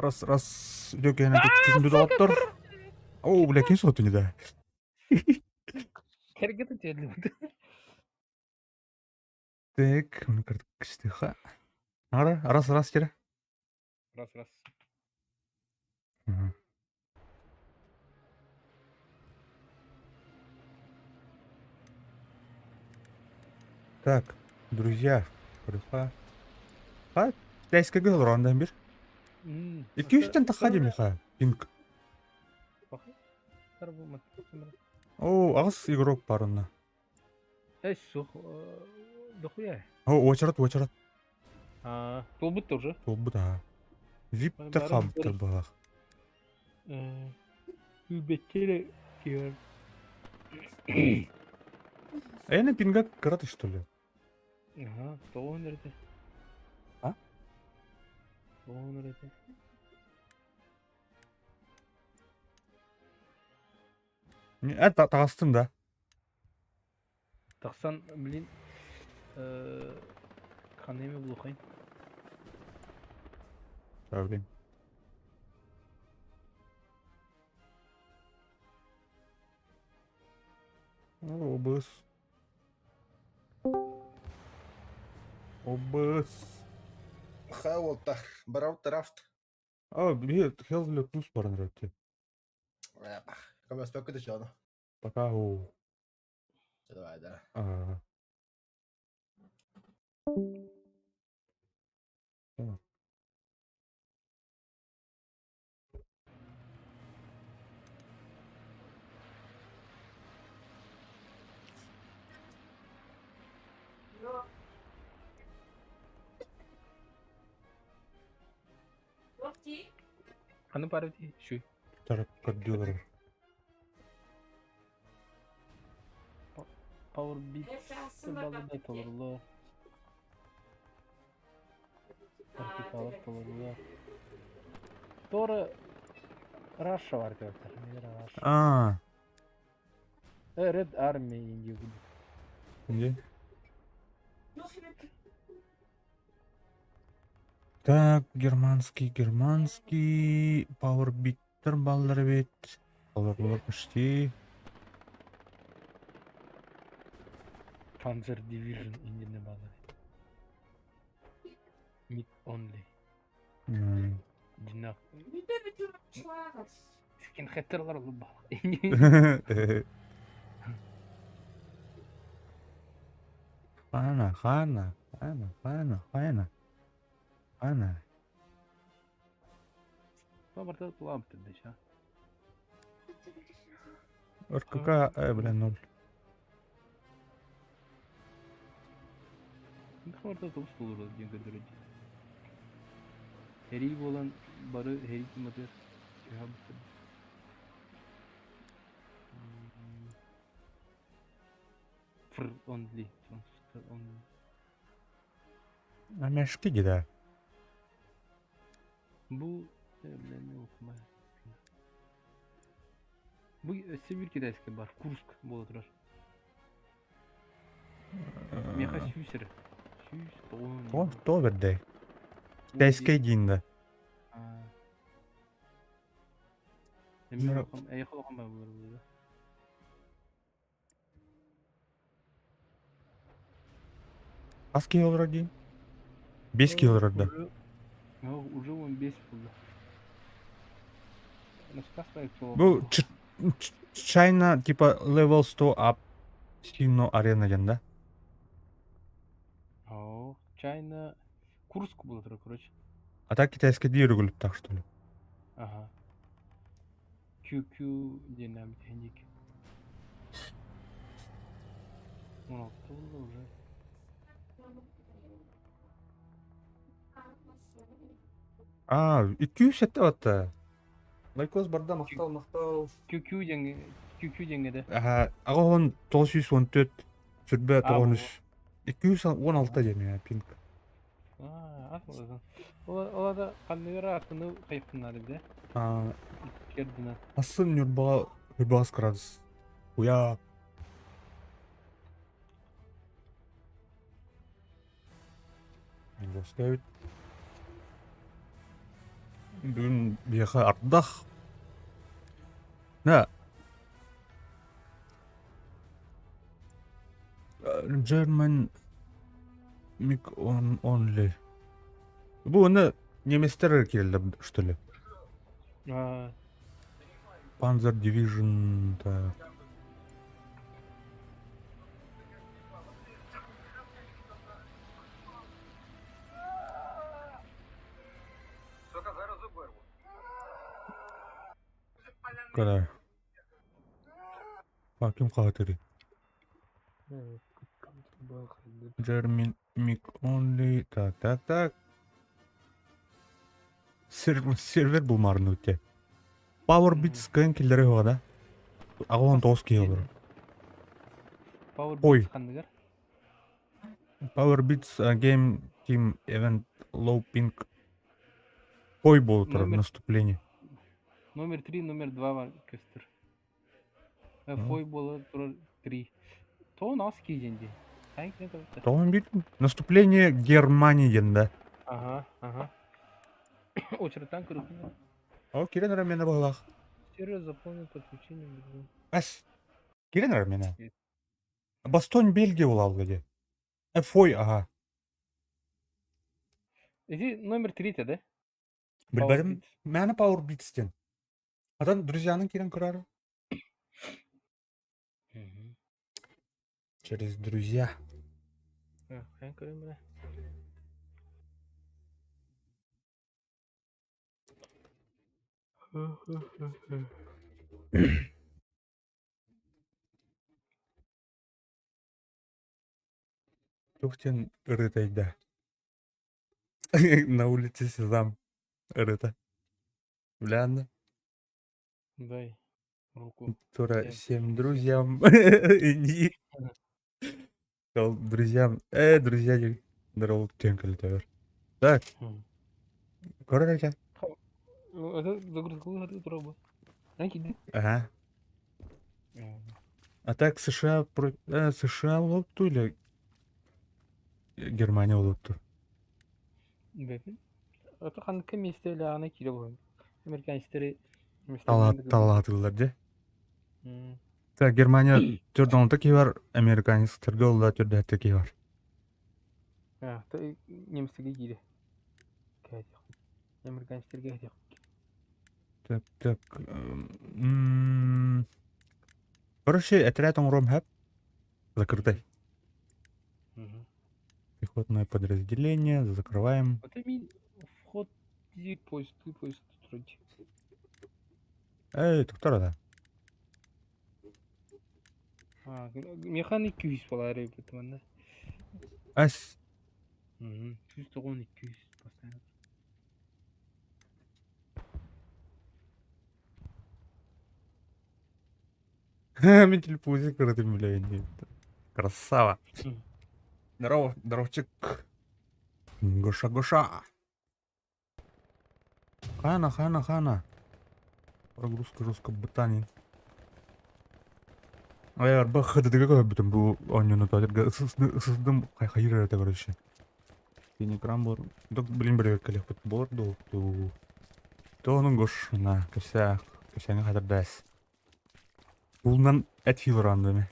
Раз, раз, үтүө күндү доҕоттор. Оо, бля, ким суотуни да? Кэргэтин тиэрдибит. Так, ну кыртыха. Ара, раз, раз, кere. Раз, раз. Так, друзья, көрүөххэ. А, тээскэгэ олорон да бир. Икки үстэн тахха димиха. Пинг. О, аҕыс игрок бар онно. Эс суох дохуя. О, уочарат, уочарат. Аа, туолбут тоже. Туолбут аа. Вип-те хаалбыттар баҕах. Үбэттэрэ киэр. Эйне пинга кыраты что ли? Ага, тоҕон эрэтэ. А? Тоҕон эрэтэ. Э, таҕыстым да. Тахсан, блин, ханна эмэ булуохайын. Блин. Обыс. Обыс. Ха уолтар, барау тарафт. А, биһи Хелле плюс баран эрэ Көмөспөккө да дьоно. Пока уу. Давай, да. Аа. Ханна баар эбитий? Шүй. Тарап көрдүүлэр. Power Beat балыдай толорулар. Архипелаг толорулар. Тора Раша бар кебектер. Раша. Аа. Red Army Индия курдук. Индия. Так, германский, германский, Power Bitter баллар эбит. Олорлор почти. Panzer Division Индияны баллар. Mid only. Динах. Скинхеттерлар олу Хана, хана, хана, хана, хана. Хана. Барта туламты дыша. РКК, бля, ноль. Барта тус толору диэн көрдөрөдү. Эрий буолан бары эрий тыматыгар түһэ Фр only. Only. Амяшки да. Бу окумай. Бу өссө биир китайскай бар. Курск буола турар. Миэхэ сүүс эрэ. Сүүс тоҕуһун. О, то бердей. Китайскай диин да. Эмиэ эйиэхэ улахан баар буолар буолла. Хас киһи олорор диин? Бес киһи олорор да. Уже 15 буолла. Бу China типа level 100 up Sino арена диэн да? О, China Курск буола турар, короче. А так китайскай диир үгүлүттэх что ли? Ага. QQ диэн тэһинник. 16 буолла уже. А, 207 батта. Лайкос барда махтал махтал. QQ диэн QQ диэҥҥэ да. Аха, аҕа 914 сүрбэ 9 216 диэн пинг. Аа, ас болатын. Ол да ханныгар артыны хайыптыннар бide. Аа, Кердина. Асын Нюрба Нюрбаас градус. Уя. Эбит. Бүгүн биһиэхэ ардах. Да. German Mic on only. Бу уонна немецтэр эрэ киирэллэр что ли? Аа, Panzer Division так. Когда? А, ким хаһытырый? German Mic only. Так, так, так. Сервер булмарын өте. Power Beats кыайан киллэрэ уһуга да? 89 киһи олорор. Power Ой. Beats ханныгар? Power Beats Game Team Event Low Ping Ой буола турар Номер- наступление. Номер 3, номер 2 бар көстөр. Фой буола турар 3. Тоон ас киидин дии. Тоҕо биир наступление Германии диэн да. Ага, ага. Очередтан көрүкүнэ. О, кирен эрэ миэнэ быһылаах. Сервер заполнен подключением. Ас. Кирен эрэ миэнэ. Бастонь Бельгия буолалла дии. Фой, ага. Иди номер 3 да? Билбэтим. Мээнэ Power Beats диэн. Атын друзьяның киирэн көрөөрү. Через друзья. Хайан көрөм бля. Туох диэн ырытайда? На улице Сезам ырыта. Бляна. Дай руку. Тура Всем всем друзьям. Иди. Сказал друзьям. Друзья, здорово, кэлитэр. Так, көрөр экен. Это загрузка тура Иди. Ага. А так США, США улутту или Германия улутту? Бэпин. Это ханнык миэстэлээҕинэ киирэ буолан. Американецтэри Талаатылар дьэ. Так, Германия төрдоҥто киһи бар, американец төргө олла төрдөһөттө киһи бар. Немецтерге киирэ. Американецтерге этиэх. Так, так. Короче, отряд оҥоруом сөп. Закрытый. Пехотное подразделение. Закрываем. Вот мин вход поезд, поезд строить. Эй, доктор, да. А, механик күүс буолар эбит манна. Ас. 192 постоянно. Мин телепузик көрөтүм бля. Красава. Здорово, здоровчик. Гоша, Гоша. Хана, хана, хана. Прогрузка жестко бытани. Аяр бахадыга көрбүтүм бу оонньууну туатырга ысыздым хайыр это короче. Экран буолар. Блин, бер кэлиэхпит буолар дуу туу. Тоонун гош на кэпсээ кэпсээҥҥэ хатырдаас. Булунан эт хилрандыми.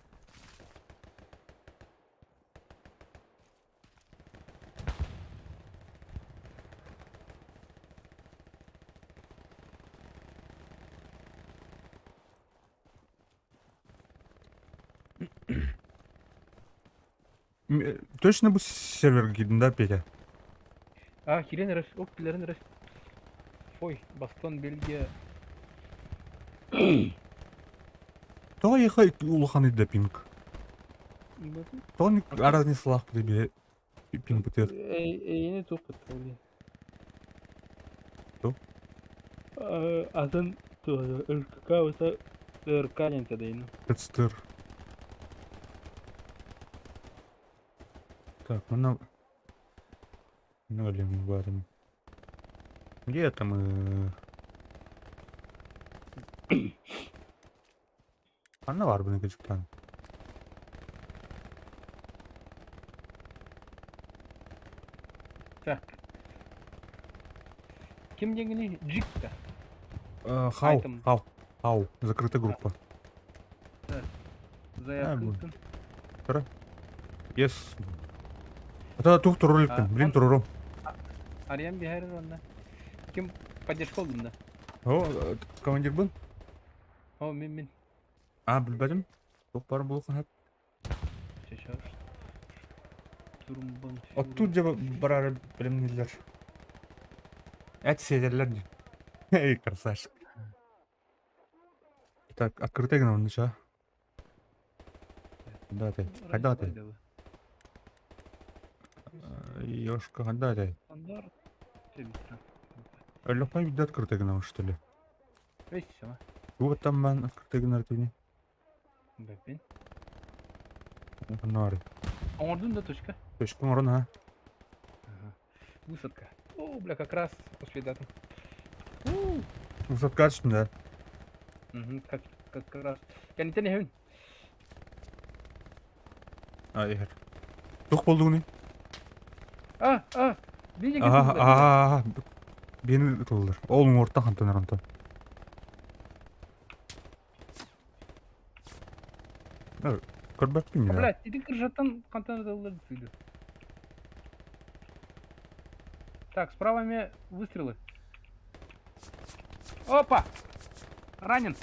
Точно бу сервергэ киирдин да, Петя? А, киирэн эрэр, оп, киллэрэн эрэр. Ой, Бастон, Бельгия. Тоҕо эйиэхэ улахан да пинг? Тоҕо разницалаах били пинг бытыар? Эйиэнэ туох кытта Туох? Атын РКК уса РК диэн тэдэйин. Тестер. Так, ну Ну, мы Где это мы? Ханна бар бұны кечіктен? Так. Ким диэҥиний? Джикта. Хау, Айтем. хау, хау, закрытая группа. Заявка бу. ыыттын. Yes. Ата тух турur А, иликпин, блин турурум. Арыйан биһэрэр онно. Ким поддержка ыллын да? О, командирбын. О, мин мин. А, билбэтим. Туох баар буолуохха сөп. Сейчас. Турумбан. Оттуур дьэ бараары бэлэмнииллэр. Эт сиэтэллэр дии. Эй, красавчик. Так, открытый гынан ничего. Да ты, когда ты? Ёшка, когда ты? Стандарт. Өлөхпай виде открытый гынан, что ли? Все. Вот там ман открытый гынан ты Бэппин. Нары. Оҥордун да точка. Точка оҥорон ha. Ага. Высадка. О, бля, как раз после даты. Высадка да. Угу, как раз. Кэнниттэн иһэбин. А, иһэр. Туох буоллугуный? А, а, видите, Ага, ага, Бени ытыллар. Ол уҥуортан хантанар онтон. Көрбөппүн А, я. блядь, ити крышаттан хантан ытыллар дысыйды. Так, справа мне выстрелы. Опа! Ранен!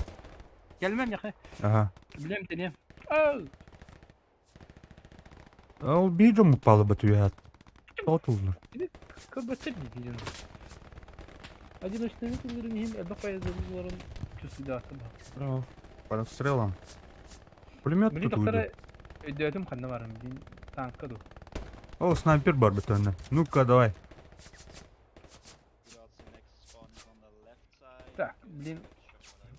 Кэлимэ миэхэ. Ага. Билем тени. Ау! Ол биир дьон упала бытуйаат. Тоҕо Көрбөттөр дии Одиночный ытылларын иһин элбэх пайдаларын чувствуйдааттым. По обстрелам. Пулемет Блин, тут уйду. доктора өйдөөтүм ханна барым дин танка ду. О, снайпер бар бытуйна. Ну-ка, давай. Так, блин,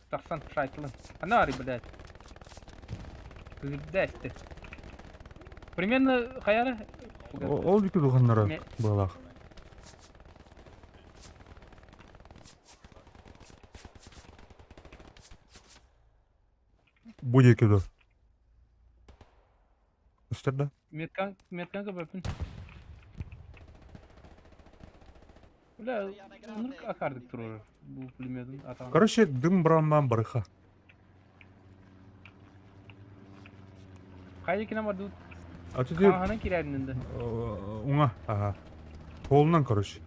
тахсан шайтылын. Ханна блядь. Кырдасты. Примерно хаяра. Ол бүкү духаннара буолах. Бу диэки ду. Көстөр да? Меткан, меткан көбөпүн. Бля, нурк акардык турар бу пулеметин атаан. Короче, дым брамман барыха. Хайа кине барды А ты хаһанан кирэринин да. уҥа, ага. Холунан, короче.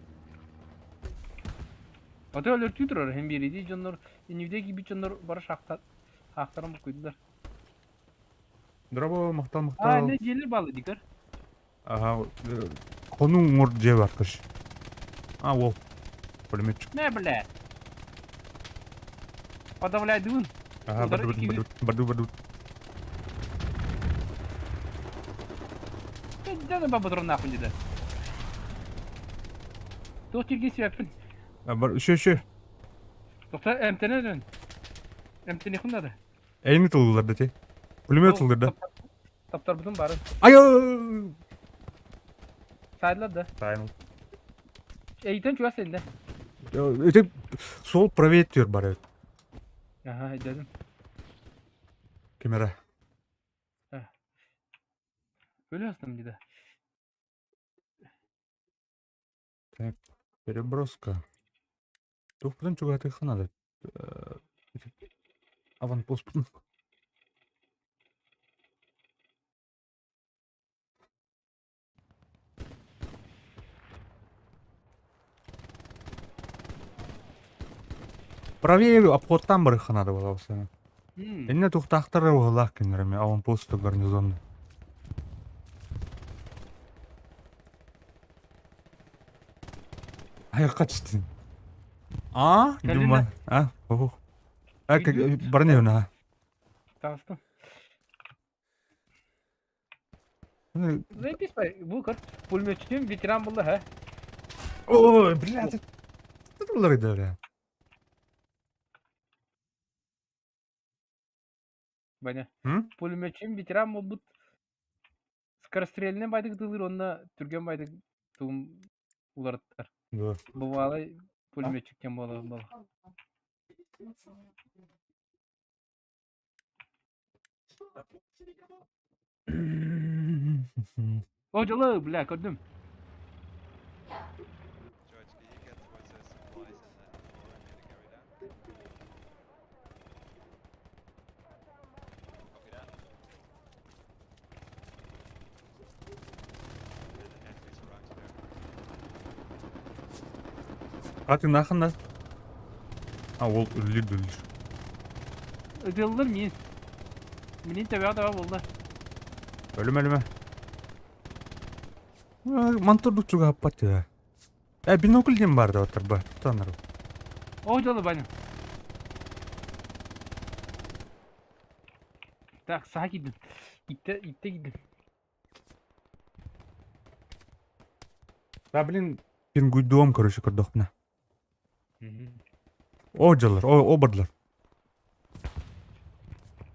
Аты өлөртүү турар hem бириди дьоннор инивде кийбит дьоннор бары шахта хаахтарын буккуйдулар. Драво, махтал, А, махтал. не дьиэлэр баалы дикер. Ага, хонуу уҥуор дьиэ бар, короче. А, ол. Пулеметчик. Не, бля. Подавляй дыбын. Ага, Удар барды, икки барды, барды, барды. Да да баба нахуй деда. Туох тирги сүөппүн. А, бар, еще, еще. Доктор эмтене дөн. Эмтене хуннада. Эйни тыллар да те. Пулемет тыллар да. Таптарбытын бары. Ай! Сайдылар да. Тайм. Эйтен чугас энде. Эти сол правее түр бар. Ага, дедим. Камера. Өлө астым деди. Так, переброска. Тух потом чугаты ханада. Аванпост. Правее обход там бар ханада была все. Инне тухтахтары углах кинерме аванпост гарнизон. Ай, качтын. А? Дума. А? Ох. А, как барне на. Таҕыстым. Заебись бай, бу көр пулеметчим ветеран булды ха. Ой, блядь. Это было бля. Баня. М? Пулеметчим ветеран булбут. Скорострельный байдык дылыр онна түрген байдык тугум уларыттар. Да. Бывалый пулеметчик кем бола бола. О, дьолу, бля, көрдүм. А ты нахрен да? А ол үллүр дүллүр. Ытыллар мин. Минин төбөҕө төбө буолла. Өлүмэ өлүмэ. Мантурдук чугаһаппат да. Э, бинокль диэн баар да оттарба. Тутанар. О, дьолу баня. Так, саха киирдим. Иттэ, иттэ киирдим. Да, блин, пингуйдуом, короче, көрдөхпүнэ. О дьаллар, о, о бардылар.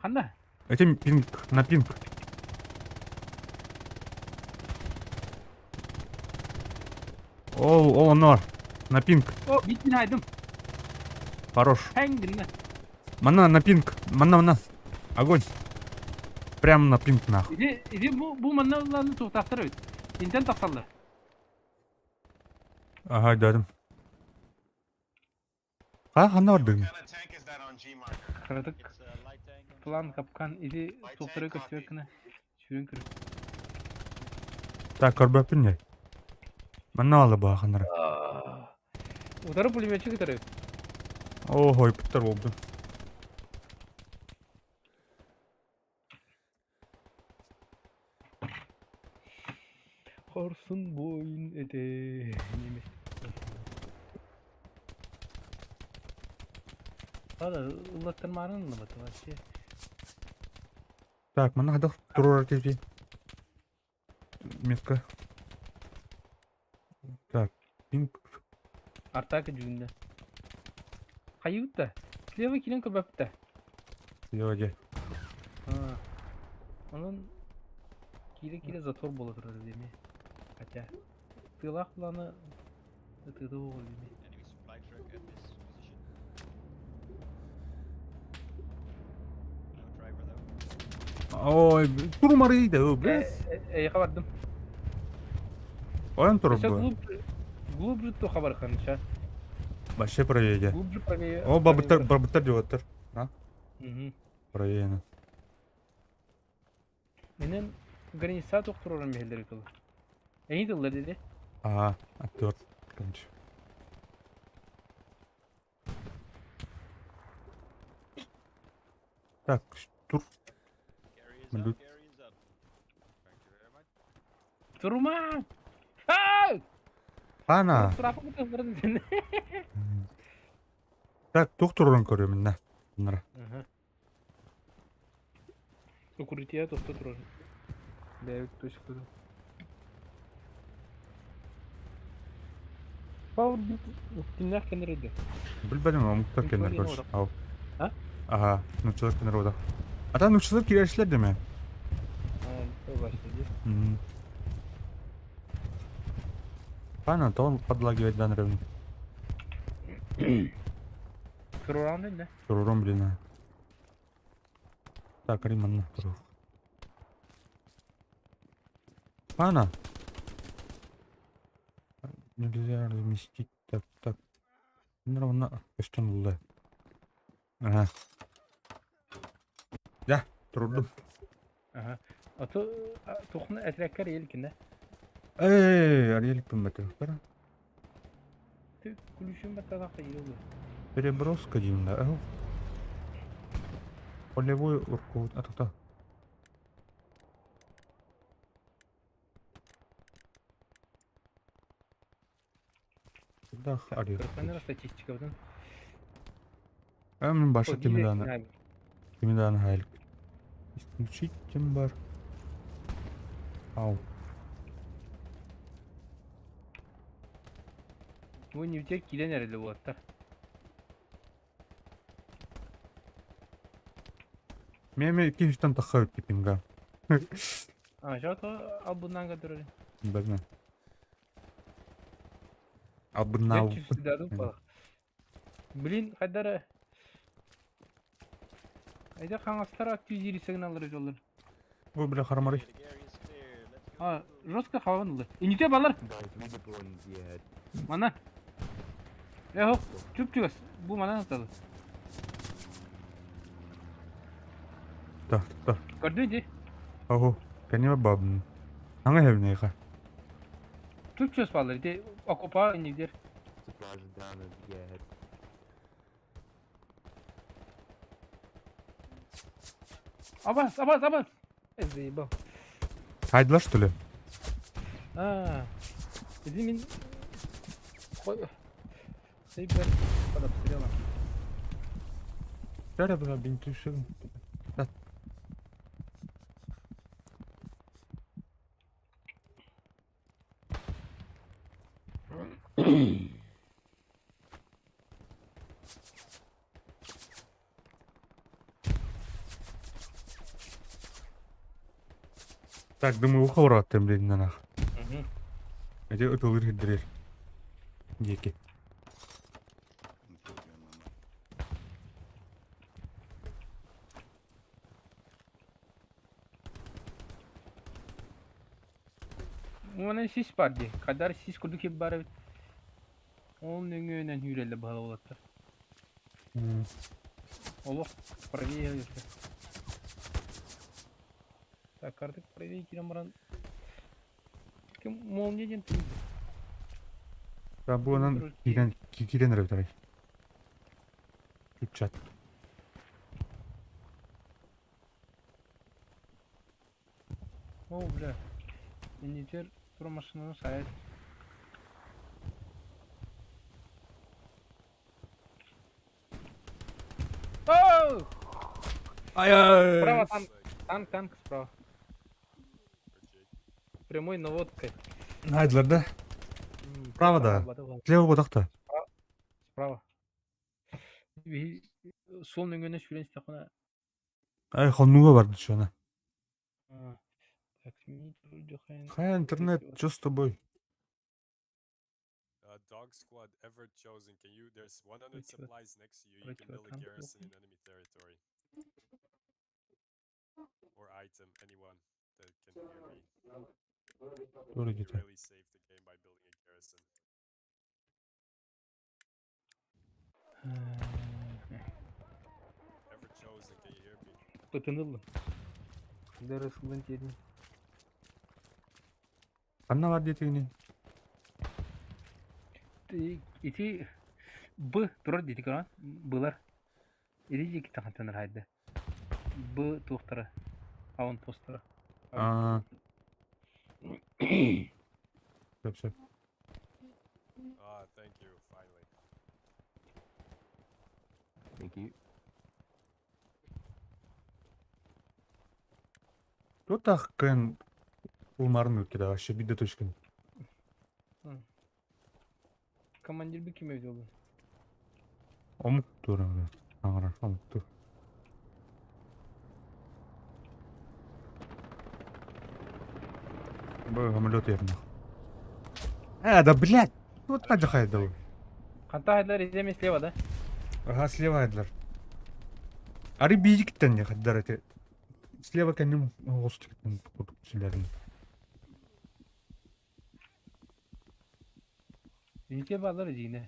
Ханна? Этим пинг, на пинг. Ол, ол онор. На пинг. О, битин айдым. Хорош. Хэн гынна. Манна на пинг. Манна, манна. Огонь. Прям на пинг нахуй. Иди, иди бу, бу манна улааны туохтаахтар эбит. Интен тахсаллар. Ага, дядым. А, ханна бардыгын? Кыратык план капкан иди туохтары көстүбэт гына сүүрэн көр. Так, көрбөппүн дьэ. Манна баалла бааханнара. Утары пулеметчик ытары. Оо, хойпуттар буолду. Хорсун буойун этэ немец. Ладно, ыллаттармаарын ыллабата вообще. Так, манна хайдах туруорар киһи Метка. Так, пинг. Артака дьүүннэ. Хайыыбыт да? Слева киирэн көрбөппүт да? Слева дьэ. Аа. Онон киирэ-киирэ затвор буола турар эми. Хотя тыалаах планы ытыыта буолуо эми. Ой, турмарый да, блядь. Эйиэхэ бардым. Ойон турар Өссө буо. глубже, глубже туха бархан ща. Вообще правее. Глубже правее. О, бабыттар, бабыттар диоттар. А? Угу. Правее. Менен граница тохторорун биһэллэр тылы. Эйи тыллар диди. Аа, актер. Короче. Так, тур. Мөлүт. Турума! Аа! Ана. Турафы тылларын Так, тух турурун көрөмүн на. Нара. Укрытие тохто турар. Бэйбит точка. Пауэр кимнээх кэннэр өйдө? Билбэтим, омуктар кэннэр Инфолин көрүш. Ау. А? Аха, нуччалар кэннэр ода. Ата нуччалар киирээчилэр дeme. Башта дии. Правильно, то он подлагивает дан ревни. Туруран да? Турурум, блин. а. Так, Риман, турур. Ана. Нельзя разместить. Так, так. Равно. Көстөн булла. Ага. Я, турурдум. Аха. Ото тухна этреккер елкинде. Эй, Ариэль пымматыхтар. Ты күлүшүн батталахта ири Переброска деймін да. Ау. Полевой урку. А тоқта. Да, Ариэль. Кырканара статистика бутун. А мен башы кемеданы. Кемеданы хайлык. Исключить тем бар. Ау. Бу ньютер киирэн эрэлэ буолаттар. Меме икки үстэн тахха пинга. А, жото албуннан көрдөрөр. Бәгнә. Абыннау. Блин, хайдара. Айда хаҥастар активизири сигналлары жоллар. Ой, бля, харамары. А, жестко хаван ылды. Ините балар. Мана. Эхо, чүп-чүгәс. Бу манан аталы. Так, так. Көрдүн ди. Ого, кәнеме бабын. Аңа хәбнәйха. Чүп-чүгәс балар. Ити окопа инидер. Supplies are down and yeah, head. Абас, абас, абас! Э, заебал. Хайдылар что ли? А, иди мин... Хой... Сейбер под обстрелом. Бәрі бұна бинтушын. Так, думаю, ухо блин, на нах. Эти ытылыр хиддерер. Диэки. Уонна сис бар дии. Кадар сис курдук кип бар эбит. Ол нөҥүөнэн үүрэллэ баһыла уолаттар. Олох правее если. Так, артык правее киирэн баран ким молния диэн тыын. Бу онон киирэн киирэн эрэ бүтэрэй. Чат. О, бля. Иннитер тура машинаны сайт. Оу! Ай-ай! Справа танк, танк, танк справа. Прямой наводкой. Хайдылар да? Справа да. Слева бодақта. Справа. Сол нөҥүөнү сүүрэн истэххинэ Ай, хоннуга барды чона. Так, сменить руль. Хай интернет, что с тобой? Dog squad ever chosen. Can you? There's 100 supplies next to you. You can build a противотанк garrison in enemy territory. Or item. Anyone that can hear me. Тоже You где-то. really save the game by building a garrison. Ever chosen. Can you hear me? Пытыныллым. Дәрі тиедин. Ханна бар диэтигини? Ити Б турар диэти көрөн былар. Ити диэки тахантанар хайда. Б туохтара. Аванпосттара. Аа. Сөп сөп. Ah, thank you. Finally. Thank you. Тут ах кэн улмарын өткеді вообще бидде точкин. Командир бы ким эбит ол? Омук тур аңара омук тур. Бу самолет ернах. А, да блядь! Вот так хайдал. Ханта хайдалар иземе слева, да? Ага, слева хайдалар. Ари бийиктен не хайдар эти. Слева кэнним оҕустуктан сүлэрин. Ünite bağlar yine.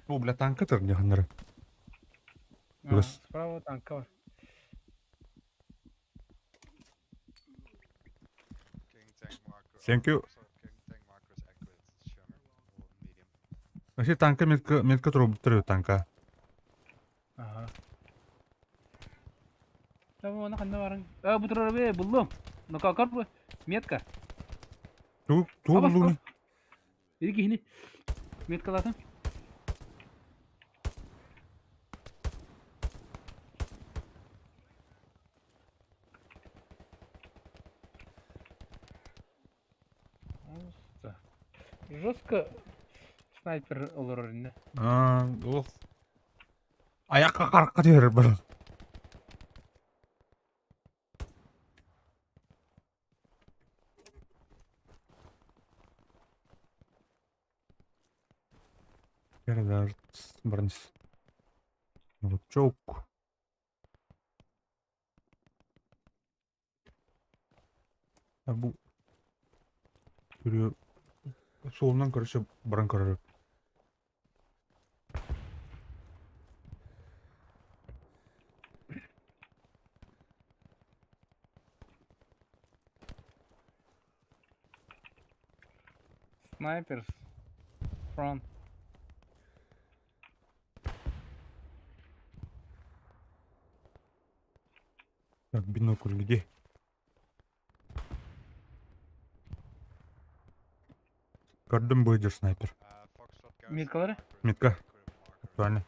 Бу бля танка тыр не ханнары. Гос. Справа танка бар. Thank you. Вообще танка метка метка туруп танка. Ага. Tamam она ханна барың. А, бу турар бе, булдум. Ну как бу? Метка. Ту ту Абас, булуни. Иди кихини. Меткалатын. Жестко снайпер олорор инне. Аа, ох. Аякка каракка түһэр бар. Передар барнис. Чоук. Бу Түрү суолунан короче баран көрөр. Snipers. Front. Так, бинокль где? Көрдүм быдьыр снайпер. Миткалары? Метка. Правильно.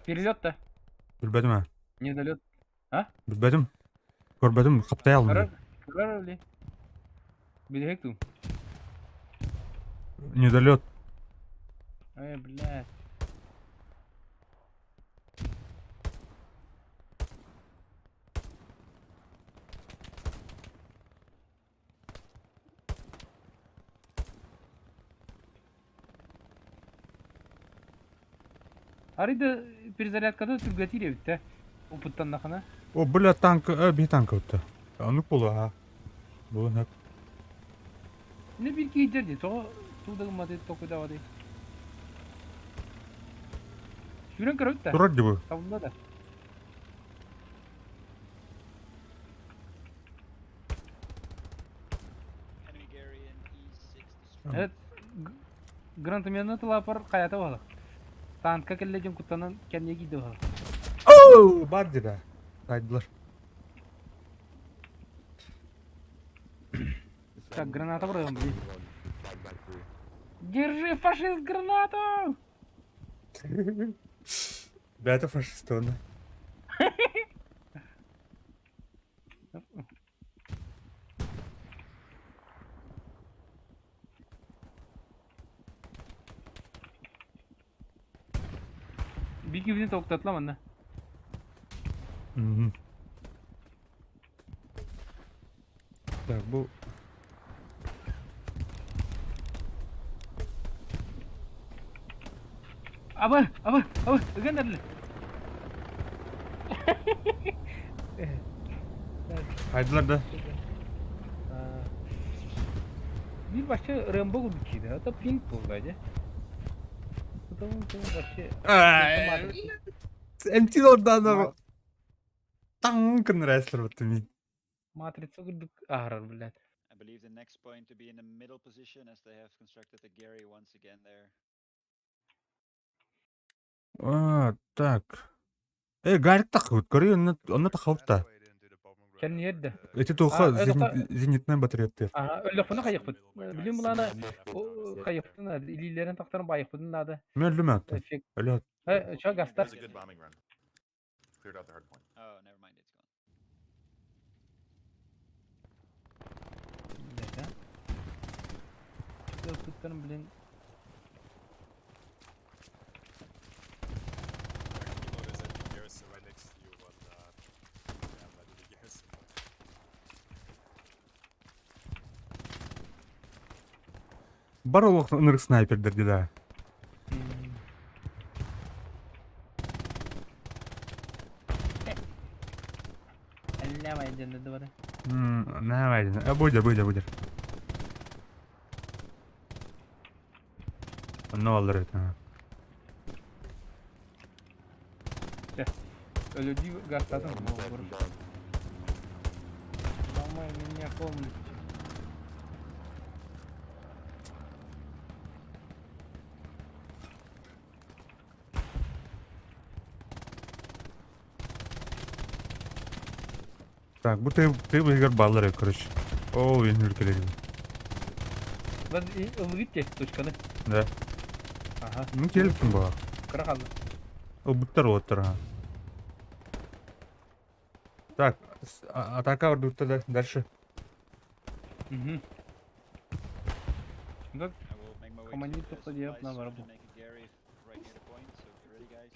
Перелет да? Билбэтим ээ. Недолет. Билбэтим. Көрбөтүм, хаптай алдым. Көрөр ли? Билэһик туу. Недолет. Эй, блядь. Арый да перезарядката түргэтиир эбит да. Опыттаннахына. О, бля, танк, э, би танк өттө. Оннук буолуо, Буолун сөп. Не биир киһи дии, тоҕо туу да гымматый толкуйдаабатый. Сүүрэн көрөбүт да. Турар дии бу. Табылла да. Evet. Гранатометны тылапар хайата буолар. Танка кэллэ дьон куттанан кэннигэ киирдэ буолар. Оу, бар дии да. Тайдылар. Так, граната быраҕан блин. Держи, фашист, гранату! Бэйэтэ фашист уонна. Биир киһини токтатла манна. Мгм. Так, бу Абы, абы, абы, ыган эрли. Хайдылар да. Биир вообще Рэмбо курдук киирдэ. Это пинг буолла дии. Потому что вообще... МТ ордаанар таң гыннар баттым. Матрица курдук аһарар, блядь. I believe the next point to be in the middle position as they have constructed the Gary once again there. А, так. Э, Гарик таххыбыт, көрүй, онно онно таххыбыт Кэнниэр да. Эти туха А, это- зенитная батарея. Ага, өллөхпүнэ хайыхпыт. Билим булаана хайыхпытын надо, илиилэрин тахтарын байыхпытын надо. Мен өлүм аттым. Эффект. Өлө. Э, чё, гастар? It was a good bombing run. Cleared out the hard point. Oh, never mind, it's gone. Блядь, а? Өллөхпүттэрин, блин. You know, there's a garrison right next to you on yeah, I'm not in the garrison. Бар олох ынырык снайпердер дии да. Әллә дьэннэ бары. Давай, а будер, будер, будер. Онно аллар это. Өлөрдүү гастатын болбур. Ломай меня полностью. Так, бу ты ты выигр баллар, короче. О, мен өлкелер. Lan ылгыт те точканы. Да. Ага. Ну келиптин ба. Кыра қалды. О, буттар оттар, ага. Так, атака бардыбыт да дальше. Угу. Так, I will make my way to Командир the тоқта деп supplies на бар to бұл. make a Gary right near the point, so be ready guys.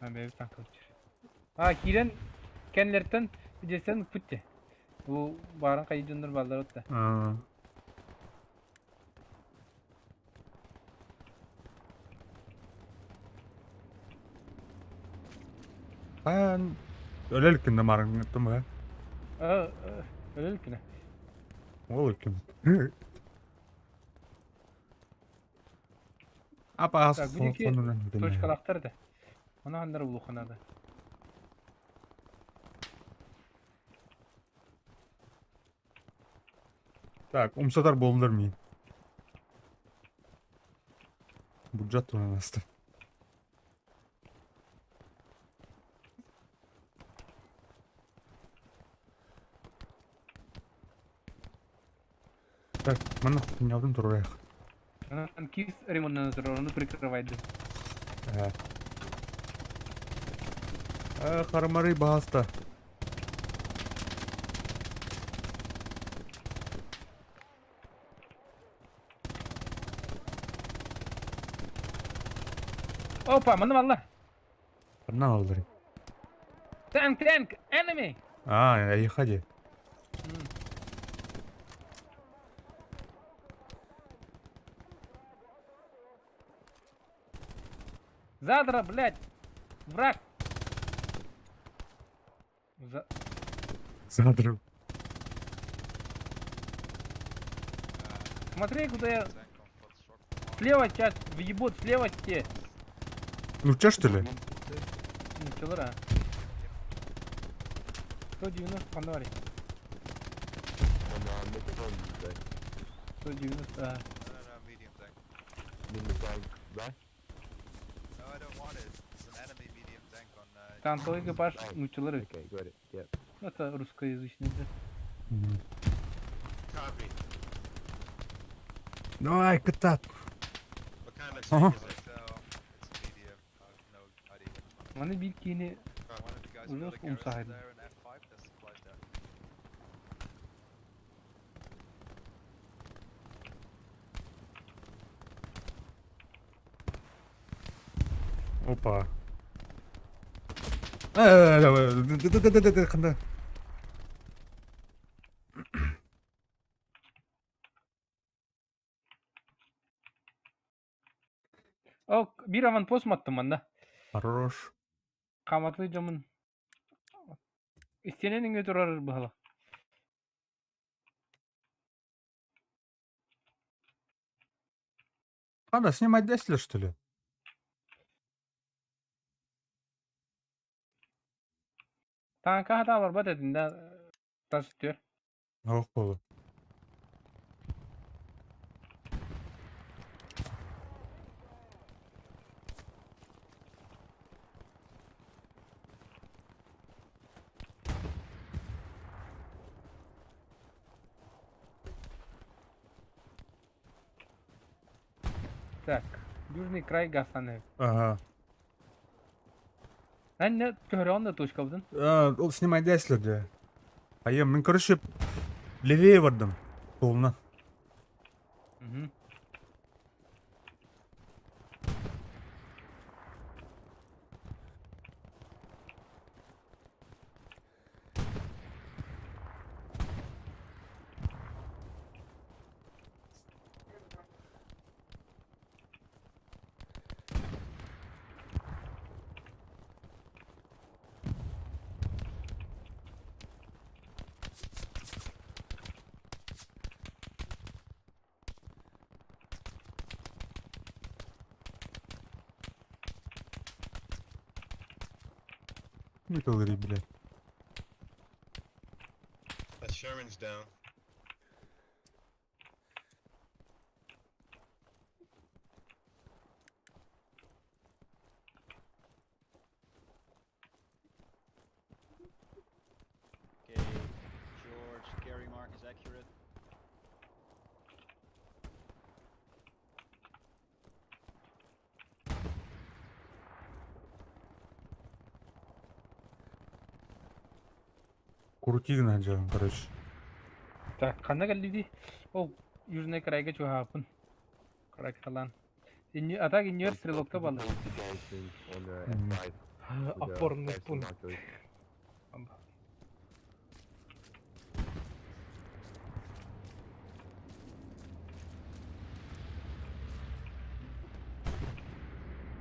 Ha, бэйбит танк А, киирэн кэннилэриттэн дьиэстэн ыппыт дии. Бу баарын хайы дьоннор бааллар отта. А, А, өлөлүккүн да марың ба. А, өлөлүккүнэ. Ол үккүн. Апа, Так, бу диэки точкалаахтар да. Ону ханнары булуохха наада. Так, умсатар буоллар миин. Бюджет туһунан аста. Так, манна хуйнялдым туруорайах. Танкист ремонтнан турар, ону прикрывайды. Э. Э, харамарый баһаста. Опа, манна балла. Ханна алларый? Танк, танк, enemy! А, эйиэхэ дии. Задра, блядь! Враг! За... Задрал. Смотри, куда я... Слева сейчас въебут, слева те. Ну че, что ли? Ну, челара. 190 фонарик. On mid front, you say? 190, а. No, no, no, medium tank. Medium tank, right? No, I don't want it. It's an enemy medium tank on. Танковый экипаж, ну, челары. Okay, got it. Yep. Ну, это русскоязычный, да. Мгм. Copy. Давай, катат. What kind of Ага. tank is it? So, it's a medium. I have no idea which one. Маны бир киини One of the guys Уже built a ум garrison сахарный. there in F5. There's supplies there. Опа. Э, давай, д-д-д-д-д-д, ханда. О, биир аванпост маттым манна. Хорош. Каматлы дьомун. Истиэнэн иҥэ турар быһала. Надо снимать 10 лет, что ли? Тааҥка хата барбат этин да тас түөр. Ох, болу. Так, южный край Гасаны. Ага. Эн көрөҕүн да точкабытын. А, ол снимать 10 лет, да. А я, мен, короче, левее бардым. Полно. Мгм. Не говори, блядь. That Sherman's down. Okay, George, Gary mark is accurate. Крути делаем, короче. Так, ханна кэллиди. Ол южный крайга чугаһааппын. Крайкалан. А так иннер стрелокка балла. Point to garrison on Мгм. F5 with, Опорный garrison пункт. markers.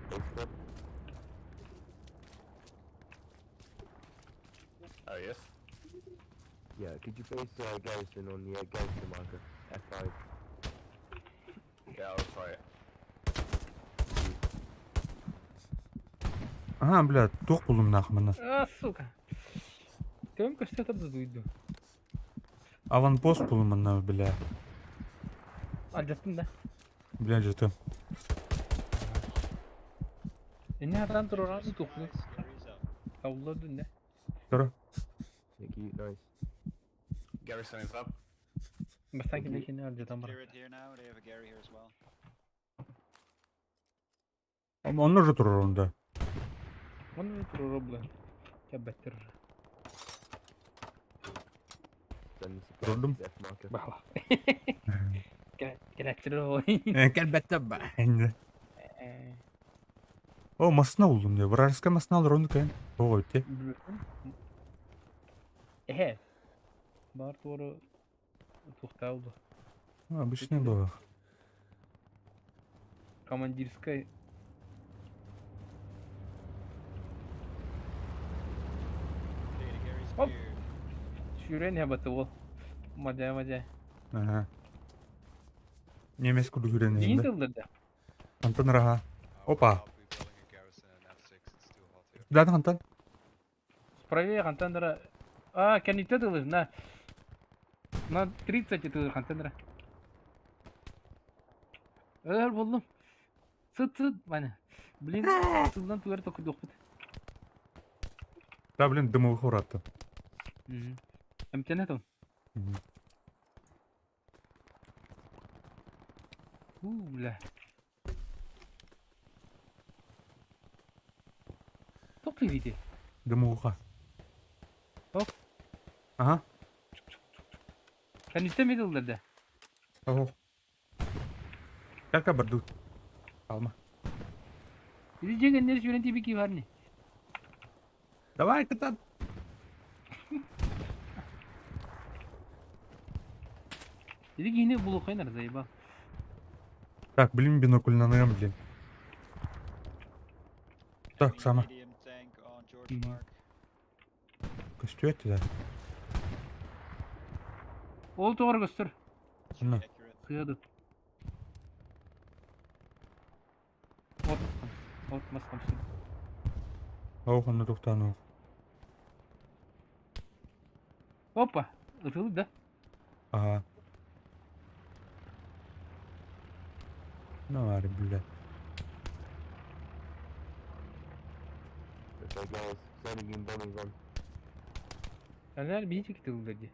Base club. Oh yes. Yeah, could you base garrison on the garrison marker? F5. Yeah, I'll try it. Ага, бля, туох буллум нахуй манна. А, сука. Төм көстө турда дуйду. Аванпост буллум манна, бля. Алдьаттым да. Бля, жытым. Инне хатан тураран тухну. Nice, Gary's up. Тавла дүнне. Тура. Thank you, nice. Garrison is up. Бастан кини алдьатан бар. Clear it here now. They have a Gary here as well. Онно же турар онда. Оны турар бла. Кәбәттер. Send the supplies Rundum. to the F marker. Бахла. Кәләттер ой. Кэлбэтте ба. О, масына булдум диye. Вражеская масына алыр оны кайын. Ого, өтте. Эхе. Бар туры тухтауды. Обычный было. Командирская. Okay, the Gary's Оп. cleared. Сүүрэн хабаты ол. Мадя мадя. Ага. Немец куду хүрен Дин енді. тылдырды. Антон раха. I will Опа. not be building a garrison in F6. It's too hot here. Да, Антон. Правее контейнера. А, кәнитте тылыр, на. На 30 тылыр контейнера. Өр булдум. Сыт сыт, мана. Блин, тылдан тугар токуд окут. Да, блин, дымовых уратты. Эмтене тон. У, бля. Токту види. Дымовуха. Оп. Ага. Кәнитте ми тылдырды? Ого. Как бардут. Алма. Иди жегеннер сүрен тибики бар не. Давай, катан. Иди кийини булу койнар заебал. Так, блин, бинокль на ногам, блин. Так, Enemy сама. medium tank on George Мгм. Mark. Костюете, да? Ол тоғыр көстөр. It's На. really accurate. Сыяды. От, от маскам. Ох, он тухтану. Опа, ытылды да. Ага. Ну, ари, бля. Okay, guys, sending in bombing run. Әлер бейчик тылды ди.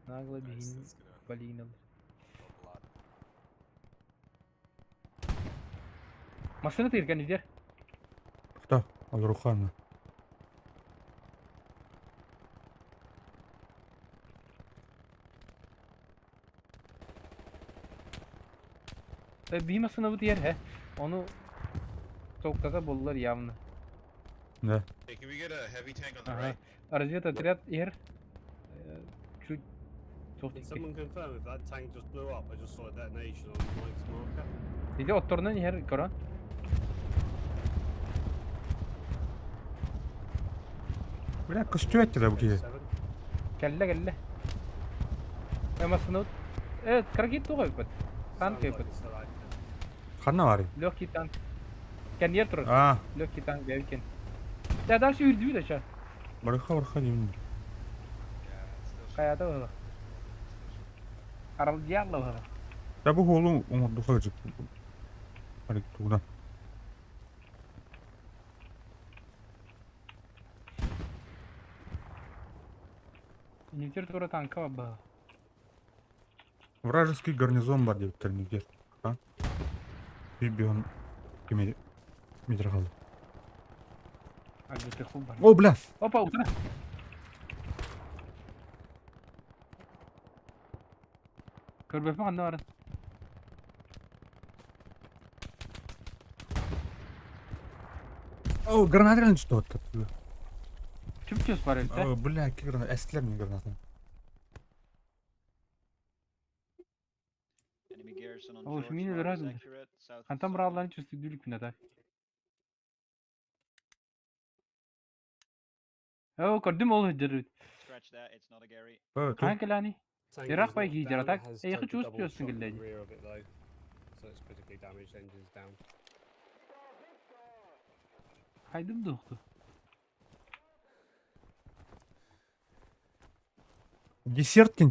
Нагло Nice, бейин that's gonna балин алыр. help a lot. Машина тыйырган издер. Тухта, алрухана. Би машина бу тиер, хэ. Оны токтата болдулар явно. Да. Hey, can we get a heavy tank on the Ага. right? Разведотряд ер. Чуть Can тоқтик. someone confirm if that tank just blew up? I just saw a detonation on Mike's marker. Иди отторнан ер көрөн. Бля, костюете, да, буки. Seven. Кәллә кәллә. Э машина. Э, кракит тугай бит. Танк Sounds like бит. it's still active. Ханна ари. Легкий танк. Кәнер турар. А, Легкий танк бәйкен. Да дальше үрдү да ча. барыха, барыха, деймін. Yeah, it's still shooting. Каята була. Арал дьялла була. Да, бу холу оңордуха жып. Ари, тугда. Нитер тура танка ба. Вражеский гарнизон бар деп термиктер. А? Бибион кеме метр қалды. Альберт хул бар. О, бля! Опа, утра. Көрбөпмө кандай барын? О, граната реально что то. Чүп чөс бар эле. О, бля, какие гранаты? Эстлер не граната. Enemy garrison on О, George мини Mark is разный. accurate. South of Кантан seven. брааларын чувствуют күнә так. О, көрдүм ол жер. Scratch that. It's not a Gary. О, тут Кан келани? Tank Ирак is бай knocked гидер down, атак. it has Эй, taken хочу double успею shot in the сингл rear of it though. So it's critically damaged, engine's down. Хайдым духту. Десерт диэн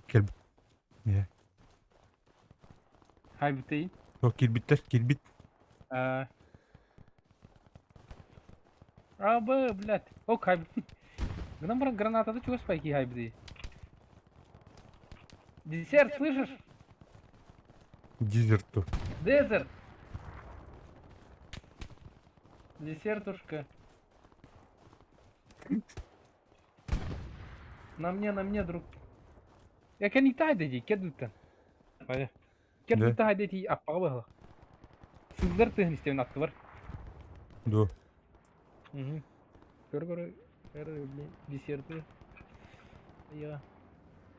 кэлбит. Ээ. Хайбытый. О, киирбиттэр, киирбит. А. Абы, блядь. О, хайбытый. Гынан баран гранатада чугас пайки хайбытый. Десерт, слышишь? Дезерт ту. Дезерт. Десертушка. На мне, друг. Я кэн итаа ди, кедуттан. Ваня. Кедуттан ди аппаға баһыла. Сыллар тыһын истебин аттыбар. Ду. Угу. Көр көр көр десерты. Я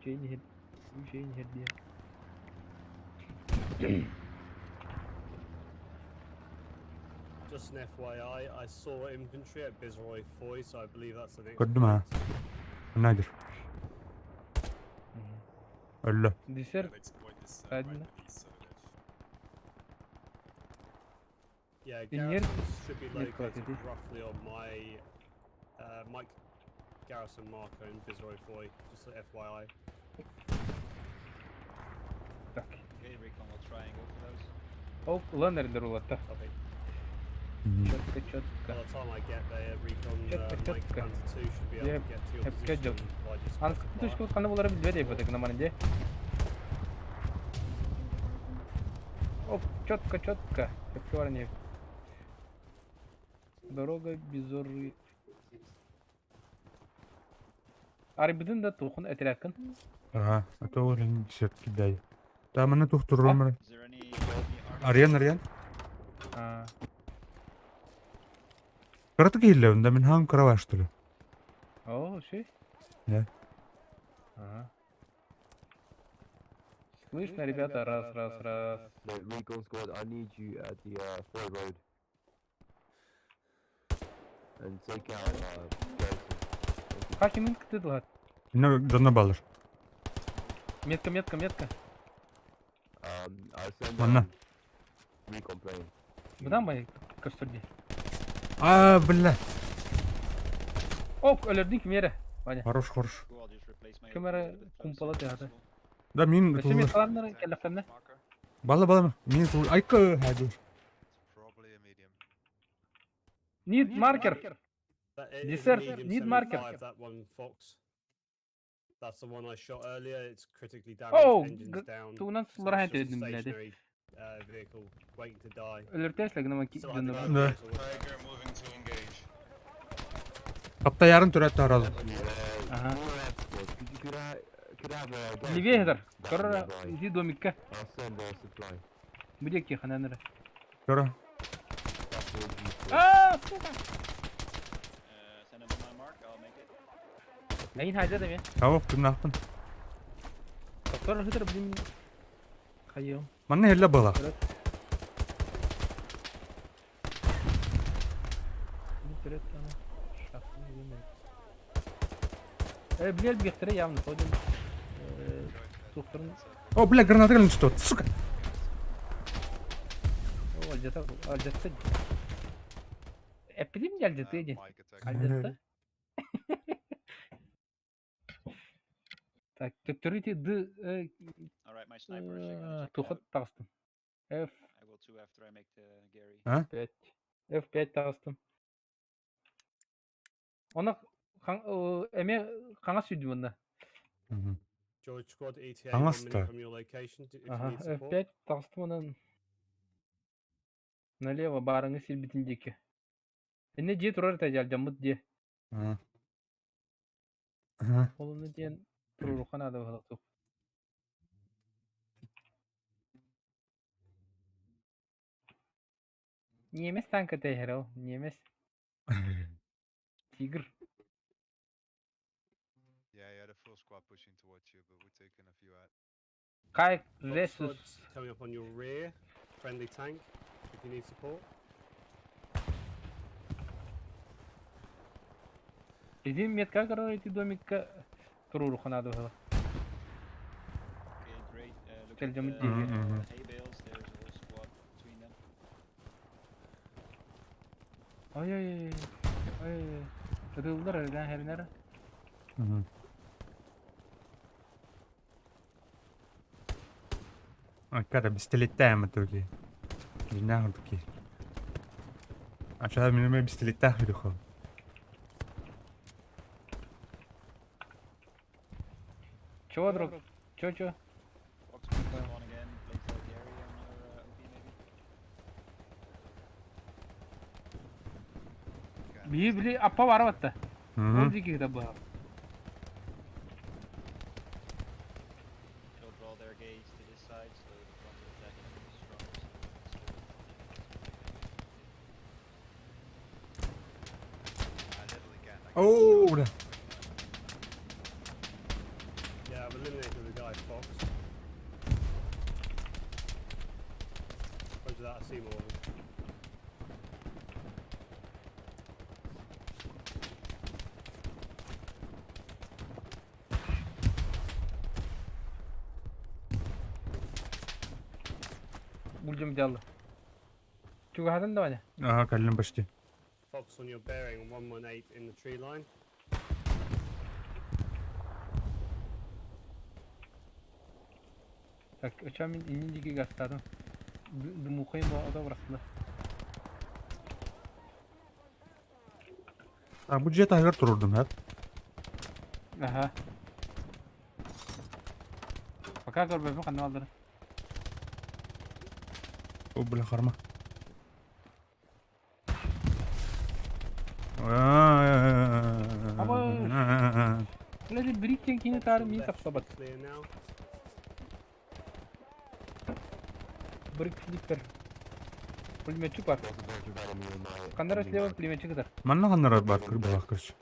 чей не чей не диye. Just an FYI, I saw infantry at Bizroy Foy, so I believe that's the next. Көрдүм ha. point. Nadir. Өллө. Десерт Next point is right Один. at east southern edge. Yeah, In here? garrisons should be Нет, located клади. roughly on my Mike Garrison marker in Bizroy Foy. Just a FYI. Так. Okay, recon will try and go for those. Оп, ланердер улатта. Copy. Четко, By четко. the time I get there, recon Четко, Mike четко. Panther 2 should be able Я to get to your опять position by just Аны spotted fire. точка хана болары билбет эбит гынан де. Оп, четко, четко. Өпкө бар не. Дорога Безоры. Арбидин да тухун этрякын. Ага, а то олен десерт кидай. Та маны тухтурром. Is there any army? Арыян, арыян. А, Карата киилле, унда мин хаам караваштылы. о, ши? Да. Ага. Слышно, ребята, раз, раз, раз. No, recon squad, I need you at the Foy Road. And take out garrison. Thank you. Хакимин кытыдылат. Инна донна балыр. Метка, метка, метка. I'll send Манна. recon plane. Бұдан бай көстүрди. А, бля. Ок, өлөрдүн кимере. Ваня. Хорош, хорош. Cool, I'll just replace my Кемере OP a bit closer кумпала if тыгата. possible. Да мин Өсө тулар. меткаларнар келлэхтэрнэ. Marker. Бала бала. Мин тул. Айка хаду. It's probably a medium. Need marker. That it is a Десерт, medium need marker. 75, That one, Fox. That's the one I shot earlier. It's critically damaged. Oh, engines down. Тугунан so it's суллара just a хэтэрдим билэди. stationary, vehicle waiting to die. Өлөртөөс лэгнама ки Still had the дьонно. Да. guardrails or whatever. Tiger moving to engage. Хапта ярын түрәт таразы. Ага. All right, squad. Could you could I could I have a garrison Левее back Корра nearby? иди домикка. I'll send supply. Будеки хананара. Кара. That's all you squad. А, сука. Send them on my mark, I'll make it. Лейн хайда да ме. Тавык тымнахтын. Тора хытыр блин. Хайым. Манна хелле бала. Не түрөт аны. Шахты не Э, билер бихтере явно ходим. Э, тухтырын. О, бля, граната кэлэн түстэ. Сука. О, альжата, альжатта. Эпидем альжаты ди. Mike attack. Альжатта. Так, төктөрүти д Alright, my snipers are gonna check it тухат out. тагыстым. F I will too after I make the Gary. 5. F5 тагыстым. Оны хан эме хаңа сүйдүм онда. George squad ETA 1 Аңаста. minute from your location if you Ага, need support. F5 тагыстым онан налево барыңы силбитин диэки. Энне дьиэ турар этэ дьалдьаммыт дьиэ. Ага. Ага. Ол диэн туруруха наада быһалах Немец танка тэһэр ол, немец. Тигр. Yeah, yeah, the full squad pushing towards you, but we're taking a few out. Кайк Fox Ресус. squad's coming up on your rear. Friendly tank if you need support. Иди метка көрөр ити домикка туруруха наада быһалах. Okay, great. Look Tell at them the it did. Hay bales, there's a whole squad between them. Ой-ой-ой. Ой-ой. Ытыллар эрдэн хэринэр. Когда бистилеттээх туги. Дьиҥнээх курдук киһи. Ачаа мин эмиэ бистилеттээх видео. Чего, друг? Чё, чё? Fox spawn again, place a Gary on your OP maybe. Биһи били аппа бара батта. Ол диэки кыта быһа. It'll draw their gaze to this side, so the frontal attack can be stronger. So I literally can't. I can't Оо, бля. Yeah, I've eliminated the guy, Fox. Roger that, I see more of them. Булдьум дьалла. Чугаһатын да Ваня? Ага, кэллим почти. Fox on your bearing 118 in the tree line. Так, оча мин иннин диэки гастаатым. Дымухайым ода бырахтылар. А бу дьиэ таһыгар турурдум, һэ? Аха. Пока көрбөппүн ханна баалларын. О, бля, харма. Бля, брик кини Fox таары on мин left тапсабат. should be clear now. Брик флиппер. Пулеметчик бар. There's a bunch of enemy in my. Ханнара on the слева mark. пулеметчик ытар. Манна ханнара бар кырбалаах короче.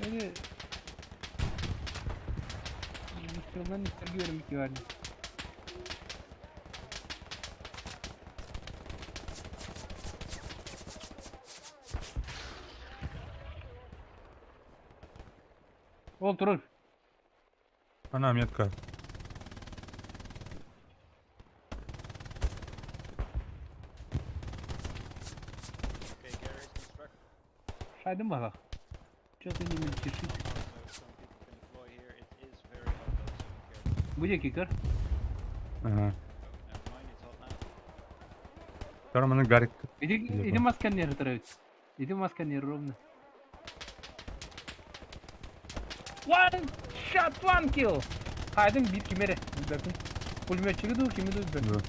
Öyle... Мистралдан мистрге өрмек бар. Ол турар. Она метка. Okay, Gary is constructed Шайдым балах. Чё ты не мельтешишь? now, so some people can deploy here. It is very hot though, so be careful. Бу диэки көр. Ага. Oh, never mind, it's hot now. Второй манна Гарик. Иди, Либо. иди масканер травит. Иди масканер ровно. One shot, one kill. Хайдың бит кимере. Билбэппин. Пулеметчиги дуу, кими дуу билбэппин. Да.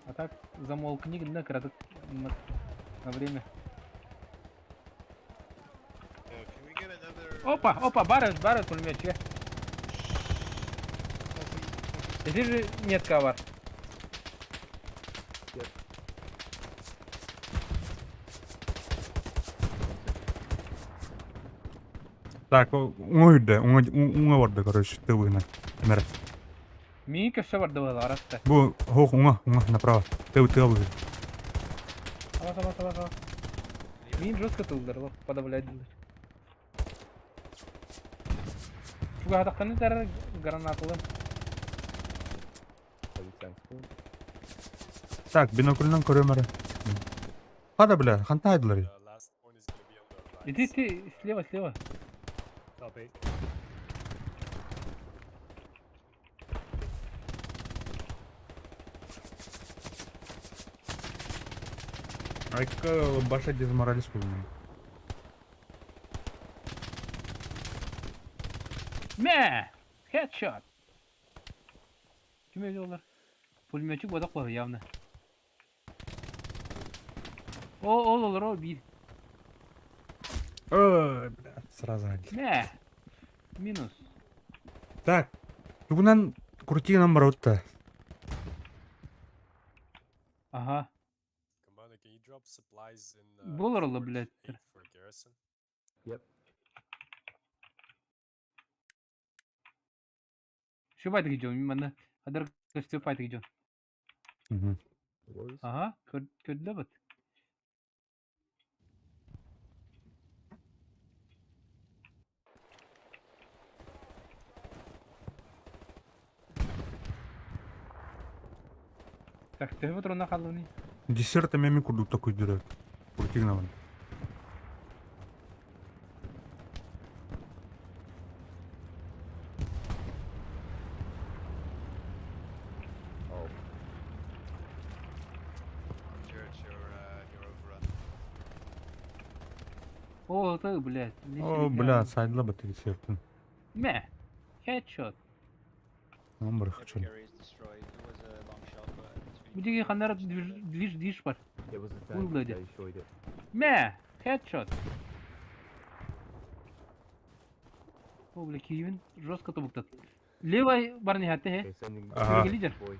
А так замолкни на краток на время. Can we get another? Опа, опа, барыш, барыш пулеметчигэ. Иди же метка бар. Yep. Так, уҥа үрдэ, уҥа уҥа барда, короче, тылына. Мэр. Миин көссө барды была араста. Бу хох уҥа, уҥа направо. Тыл тыл бу. Ава, ава, ава, ава. Миин жестко тылдыр, лох, подавлять дылыр. Чугахатахтаны тар гранаталы. Heavy tank spawn. Так, бинокльнан көрөм эрэ. Хада бля, хантайдылар. The last point is gonna be on the right. Иди ты слева, слева. Copy. Айка баша дезморалис буолла. Мэ! Headshot! Ким öyle олар? Пулеметчик бодак бар явно. О, ол олар, о, бир. Ой, бля, сразу. Мэ! Минус. Так, тугунан крутинан барутта. Ага. Commander, can you drop supplies in Болар ола, Fort блядь. 8 for garrison? Yep. Şu байдык жон, мана. Адар көстө байдык жон. Мгм. What was? Ага, көрдүлө бат. Так, төһө бутурuna халлыны. Десерт эмиэ мин курдук токуйдура. Крутигнабын. Oh, Church, you're overrun. О, ты, блядь. О, бля, сайдла бат десертин. Мә. Headshot. Номер Yep, хочу. Gary is destroyed. It was a long shot, but it's Бу been диги ханнар destroyed. движ движ движ бар. it was a tank. Bloody. They destroyed it. Мә. Headshot. О, бля, Киевин жестко тобуктат. Левый барни хатты, хе. Okay, sending Ага. Лидер. boys.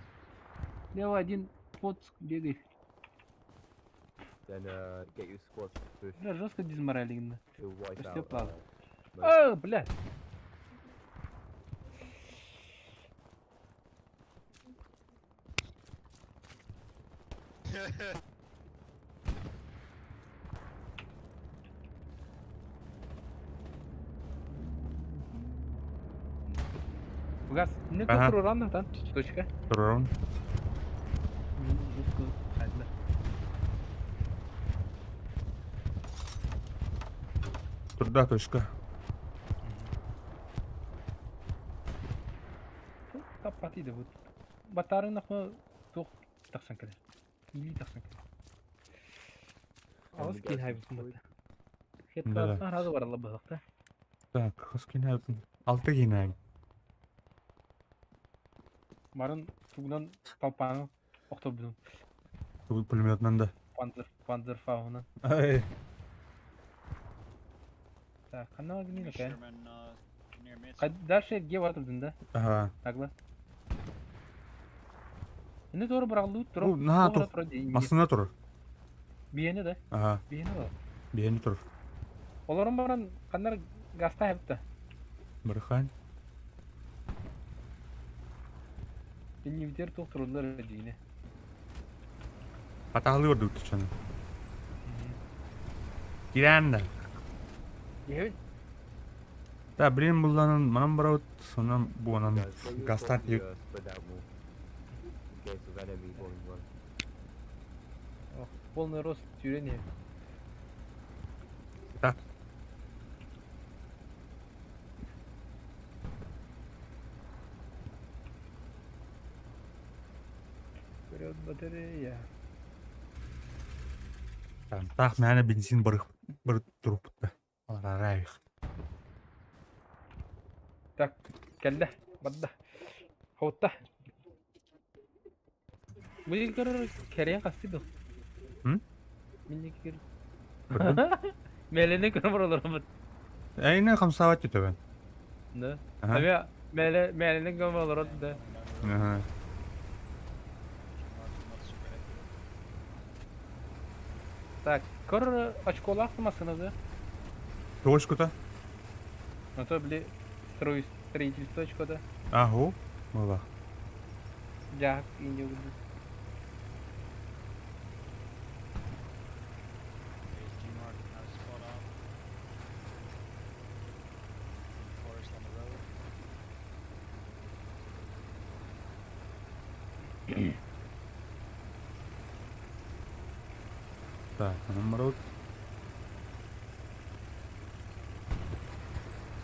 Левый один под бегает. Then get your squad to push. Бля, жестко дизморалигно. It'll wipe Почти out. плавно. Most О, бля. Газ, не Ага. то рано там, точка. Турон. Жестко хайда. Труда точка. Таппат иде бу. Батарын нахма тух тахсан кэлэр. Или тахсан кэлэр. Алыс And кин the хай garrison бу. destroyed. Хет Да-да. сразу баралла бахта. Так, хаскин хайбын. Алты гинай. Барын тугунан талпаны охтобдун. Пулеметнан да. Панзер панзер фауна. Ай. Так, ханна Enemy гинэ кай. Sherman near mid. Дальше ге барып да. Ага. Нагло. Эне doğru бырагылды туруп. Бу, наһаа тух. Масына тур. Биене да, Ага. биене да. Биени тур. Олорун баран кандар гаста хепти. Бархан. Иннивитер тохторулар дийне. Атаалы орду тучаны. Киран да. Ебин. Та блин булланын манан барабыт, сонан буонан Guys, get your гастан squad to, spread out more. In case of enemy bombing run. Полный рост тюрени. Так. Вперед, батарея. Там так мээнэ бензин барых бар туруппут. Аларарайх. Так, кэллэ, барда. Хоутта. Бу көрөр кэрийэн хасты ду. М? Минни көр. Мэлэни көрөр олоробут. Эйне хамсаават түтөбөн. Да. Ага. Ами мэлэ мэлэни көрөр олорот да. Ага. Not super accurate. Так, көр очколаах масынады. Точкута. Ну то били строй строительство очкода. Аху. Мыла. Жак инде буду. Okay, G mark now spot on. Forest on the road. Так, манан барабыт.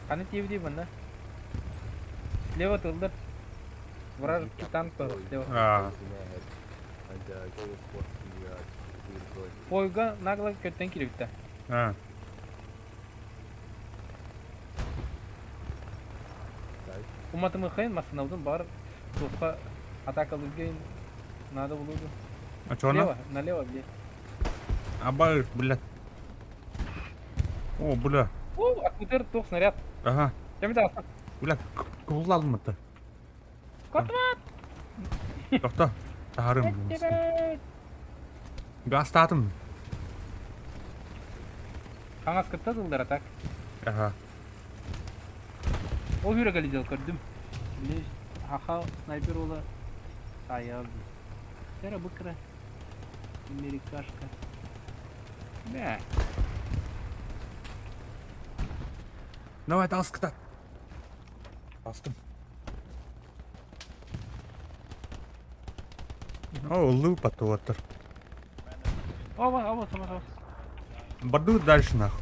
Аны тиевди банда. Слева тылдар. Вражеский танк бар слева. А. Garrison ahead. And get your squad to redeploy. Пойга нагло көттен кирибитте. А. Guys, Уматымы хын масынавдын бар топка атака лыгейн надо булуду. А чё она? Слева, налево, блядь. Абай, бля. О, бля. О, акутер тох снаряд. Ага. Кем это? Бля, куллалым это. Котмат! Тохто. Таарым. Гастатым. Хаңас кытта тылдар атак. Ага. Ол хүрө калидел көрдүм. Биле, хаха снайпер ола. Саяз. Тера быкра. Америкашка. Мә. Давай, таскыта. Бастым. О, лып атылаттыр. Ова, ова, ова, ова. Бардыбыт дальше нахуй.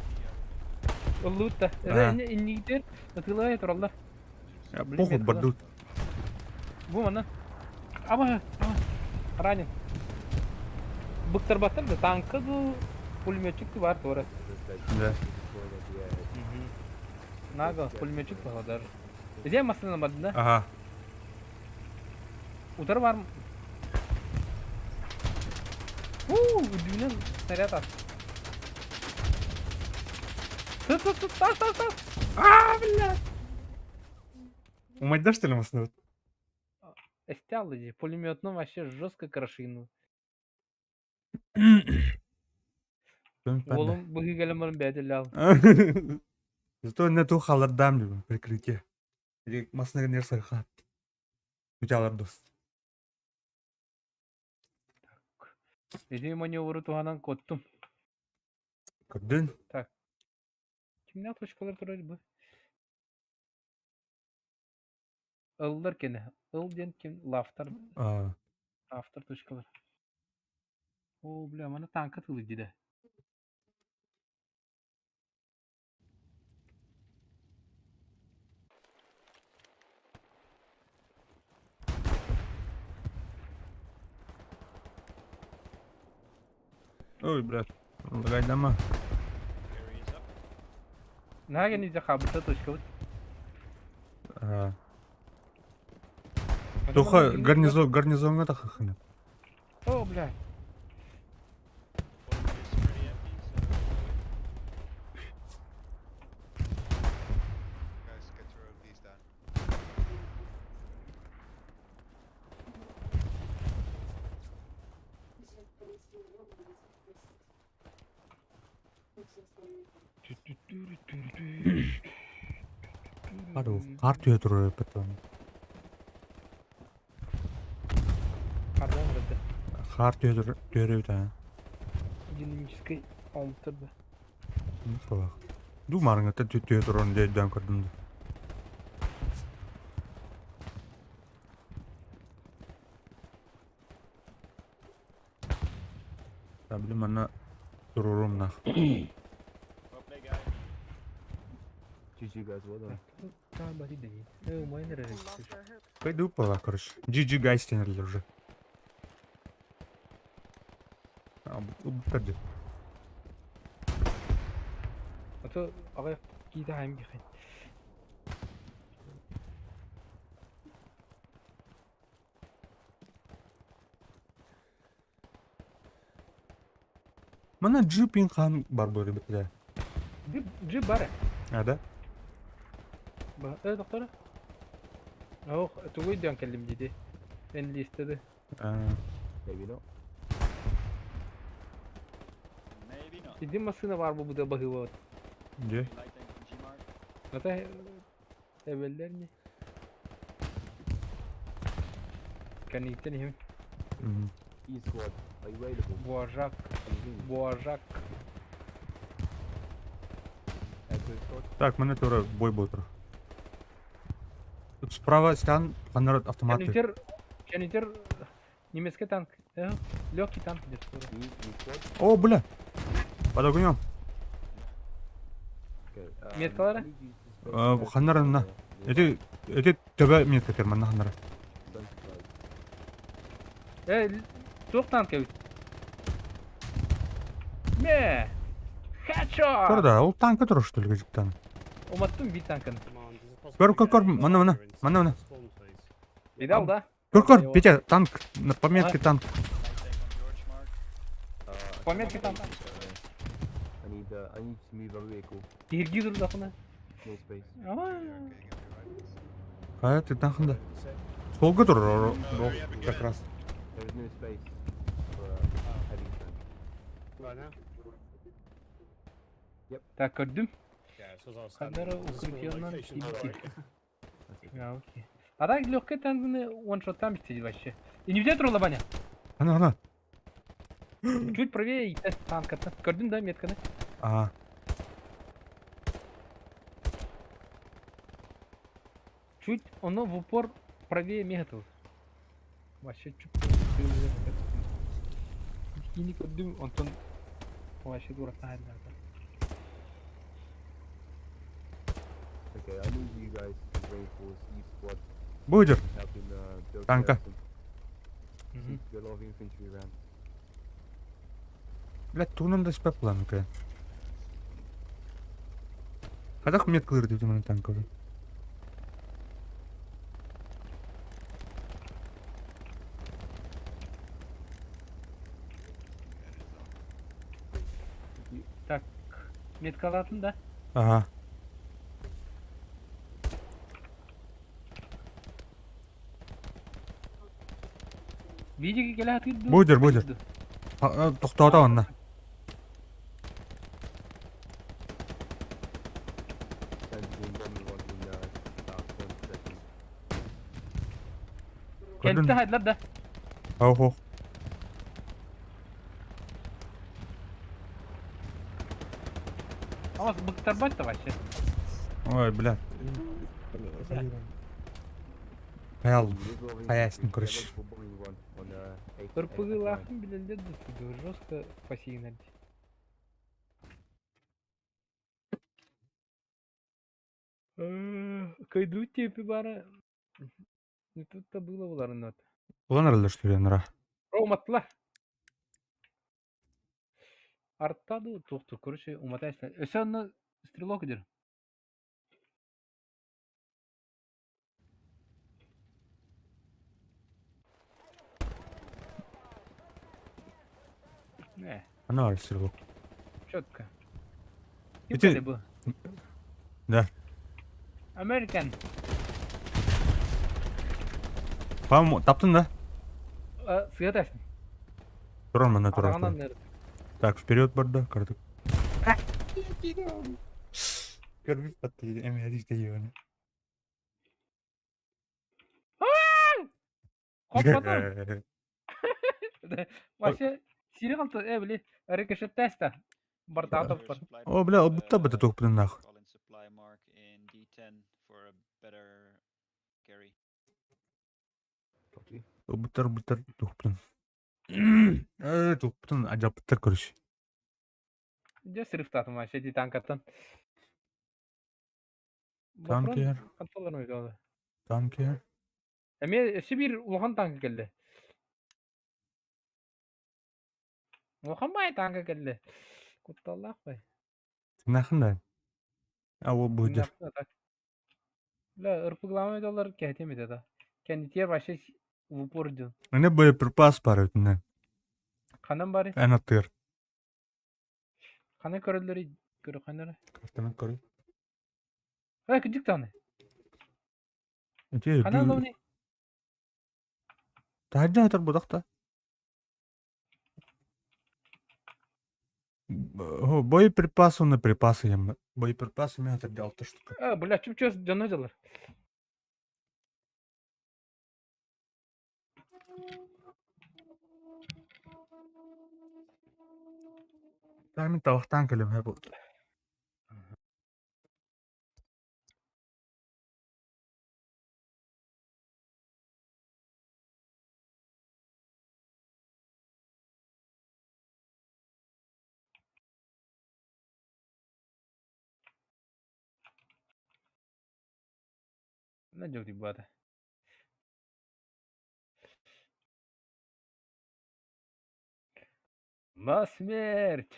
Ыллыбыт да. А. Иннигитер ытыылай тураллар. Похуй бардыбыт. Бу манна. Ама, ама. Ранен. Быктарбаттар да танка ду пулеметчик бар туора. Да. Нага, пулеметчик бар. Где машина барды да? Ага. Удар бар. Уу, үрдүнэн снаряд ат. Тут, тут, тут, тас, тас, тас. А, блядь. Умайда что ли машину? Эстял иди, пулеметном вообще жестко крошину. Уолум быһыы кэлэн баран бэйэтэ Зато не ту халардам диэн прикрытие. Или массыына нер сархат. Үтялар дос. Ити маневры туһанан куоттум. Көрдүн? Так. Кимнээх точкалар турар бу? Ыллар кини. Ыл диэн ким? Лавтар. А, Автор точкалар. О, бля, маны танка тылы диде. Ой, брат. Лагайдама. Gary is up. Наһаа кэнниттэн хаалбыта точкабыт. А. Туха гарнизон гарнизонга тахахына. О, бля. Point is pretty empty, so Guys, get your OPs down. Хар хар түйе турар потом. Пардон, это Хар түйе турар да. динамический омтырды. Салах. Ду марыңа та түйе турар деден көрдүм. Таблим ана турурум нах. well play guys. GG guys, well done. Пойду пала, короче. GG guys тенерлер уже. А, бу А то аҕай киитэ хаайым диэхин. Мана джипин хан бар бу ребята. Джип, джип бары. А, да? Э, доктор. Ох, тугуй диэн кэллим диди. Энлистеди. А, Maybe not. Maybe not. Иди массыына бар бу буда баһыыбат. Где? Light tank on G mark. Ата эбэллэр не. Кэнниттэн иһим. Мгм. E squad, are you available? Буажак, Can you hear me? буажак. Echo squad. Так, мене тура бой был. Тут справа стян ханнар автоматы. Кэнниттэр, кэнниттэр немецкий танк. Легкий танк идет. E, E squad. О, бля! Под огнем. Okay. Меткалары? I need you to space А, guys ханнар на. nearby Эти, эти төбө метка терман ханнар. some supplies. Э, туох танк эбит. Мэ! Хедшот! Тура ол танка тура что ли жиктан. Уматтым бит танкын. Command, is it possible Көр, to көр, get көр, a мана, мана, ladder inside мана, мана. the spawn, please? Видал, да? Көр, көр, Петя, танк, на пометке танк. Light tank on George mark. I По метке танк. I need to move our vehicle. Кирги турдахына. No space. Аа. Okay, give me rifles. Кая ты танкында. Солга тур, как раз. There is no space for a heavy tank. Right now? Так, көрдүм. Yeah, it's 'cause I was standing Хадара in the spawn укрепленный location, кибитик. sorry. That's okay. А, окей. А так легкий танк ваншотам сидит вообще. И не взять рула, Ваня. Ана, ана. Чуть правее и тест танка. Көрдүм, да, метканы. А, Чуть оно в упор правее мегатов. Вообще чуть. Кини көрдүм, онтон Вообще дура хайда. Okay, I need you guys to reinforce East Squad Будешь? and help him build Танка. garrison. Seems to be a lot of infantry around. Блядь, тугунан да спеп план окей. Хадах меткалыр деп мен танка. Так, меткалатын да. Ага. Видеоге келе атыр. Будер, будер. Тоқтауда онна. Send in bombing one in about 20 seconds. Кентте хайдлар да. Охо. Ama быктарбат да вообще. Ой, бля. Хаял. There's a lot of Хаясин, infantry. короче. Get ready for bombing run on 8 Ырпыгылахын билелдер да жестко посигналить. Кайду тепи бара. Не тут-то было буларын от. Улан аралар что ли, нара. Уматтылар. Арттаду тухту, короче, уматайсың. Өсө онны стрелок дир. Не, Ана бар стрелок. четко. Ким Эти- кэлэ бу? Да. American. Пам, таптың да? Сыятайсың. Туран мына турар. Атағынан нер. Так, вперед барда, картык. Көрбүп батты, эми адиште жебени. Хоппатым. Вообще, сири қалты, били, рикошет теста. Бартаға Your топ бар. supply О, бля, бутта бата тухпын нах. Call in supply mark in D10 for a better carry. Copy. Буттар буттар тухпын. Тухпын ажаптар короче. Же срифтатым вообще ди танкаттан. Танкер, Контроллер ойдоды. танкер. Эме Сибир улахан танка келди. Улахан бай танка келди. Кутталлах бай. Нахын да. А ол будер. Бля, ырпыгламай доллар кәтемеді да. Кәндитер вообще в упор ден. Эне боеприпас бар өтіне. Қанан бары? Ән аттыр. Қана көрілері көрі қанары? Картамен көрі. Ай, күдік таны. Эте, Қанан лауни? Тажа атар будақта. Боеприпасы на припасы ем. Боеприпасы мен атар алты штука. А, бля, чүп-чөс жана жалар. Мен табақтан келем, хә бұл. На жок деп бады. На смерть!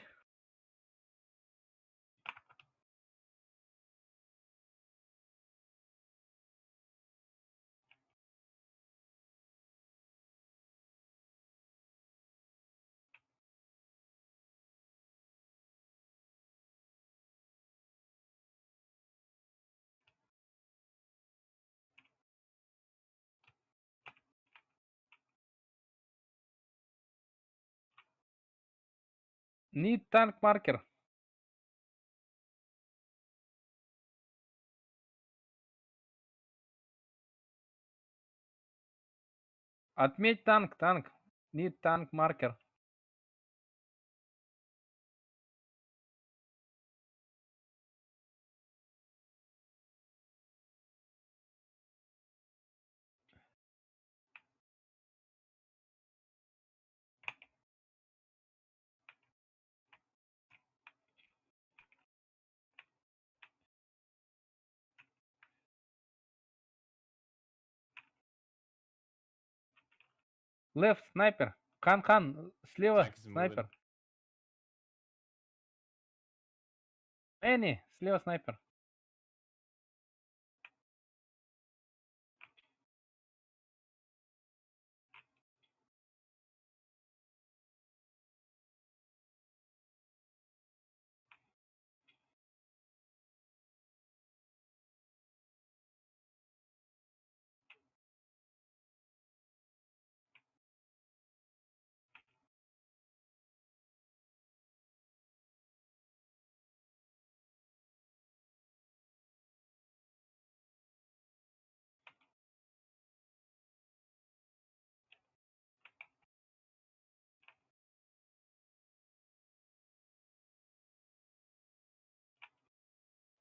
Need танк маркер. Отметь танк, танк. Need танк маркер. Left, снайпер. Хан, хан, слева, Tank is moving. снайпер. Энни, слева снайпер.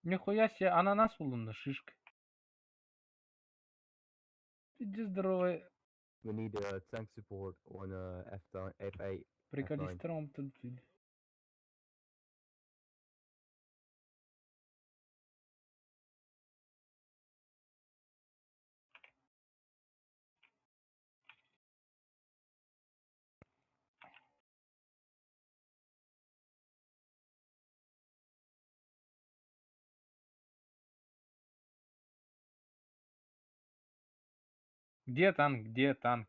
Нихуя себе, ананас булунна, шишка. Иди здоровый, We need tank support on F9, F8. приколистром тут. Где танк, где танк?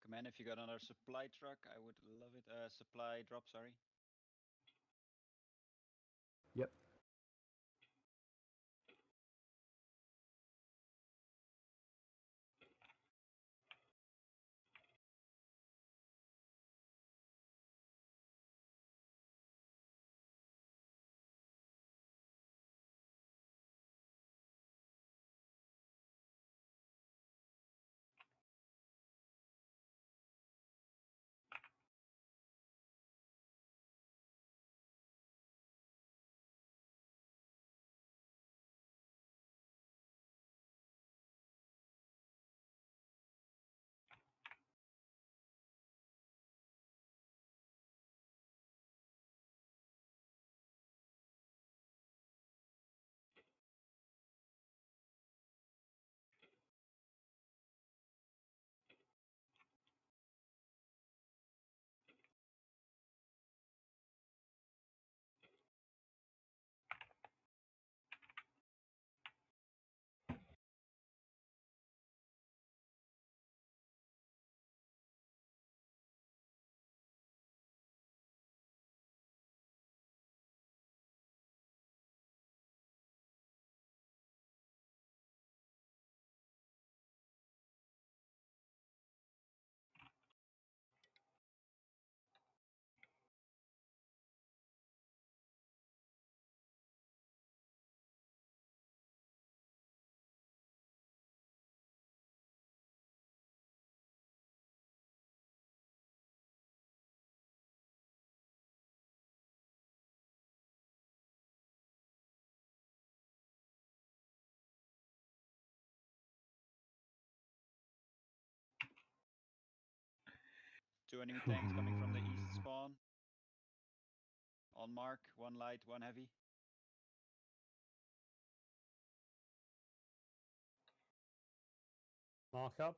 Command, if you got another supply truck, I would love it. Supply drop, sorry. Yep. Two enemy tanks coming from the east spawn. On mark, one light, one heavy. Mark up.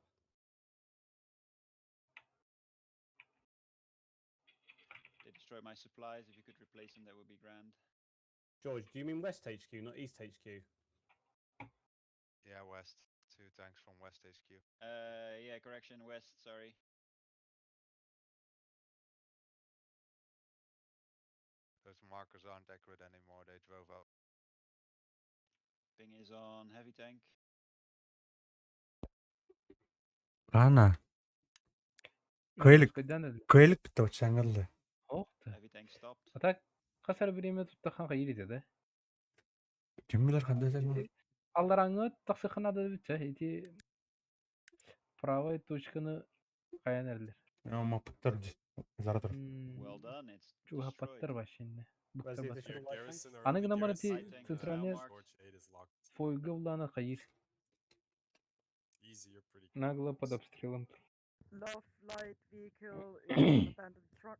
They destroyed my supplies. If you could replace them, that would be grand. George, do you mean West HQ, not East HQ? Yeah, west. Two tanks from West HQ. Yeah, correction, west, sorry. Those markers aren't accurate anymore. They drove up. Ping is on heavy tank. Рана. Кэлик. Кайдан Кэлик бит чаңылды. Ох ты. Heavy tank stopped. А так касар время тут тахан кайыр да? Ким билэр ханда сен? Аллараңы тақсыханада бүтсе, эти правой точканы каян эрлер. Мапыттар заратыр. Well done, it's Чуга destroyed. паттар вообще. Where's the additional light tank? Garrison or Аны the гына garrison ти Light tank is now центральный marked. Forge 8 is locked. Фойга улаана хайыр. Easy, you're pretty Нагло под close. обстрелом. Love light vehicle is an abandoned truck.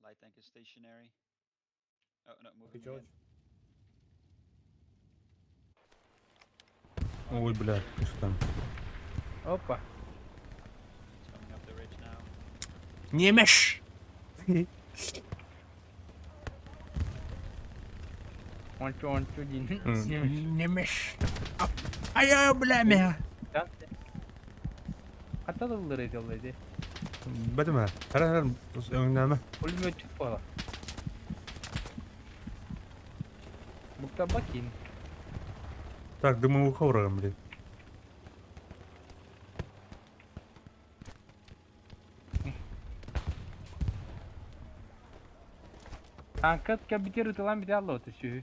Light tank is stationary. Oh no, Copy, moving George. again. Ой, бля, что там? Опа. It's coming up the ridge now. Немеш! Ончу ончу дин. Немеш. Ай, бля, мя. Хата да ыллар эти. Бәдеме? Хара, хара, өңнәме? Пулеметчик була. Букта бакин. Так, дымовуха врагом, блин. Танкат кабитер ытылан бите алла оты сүү.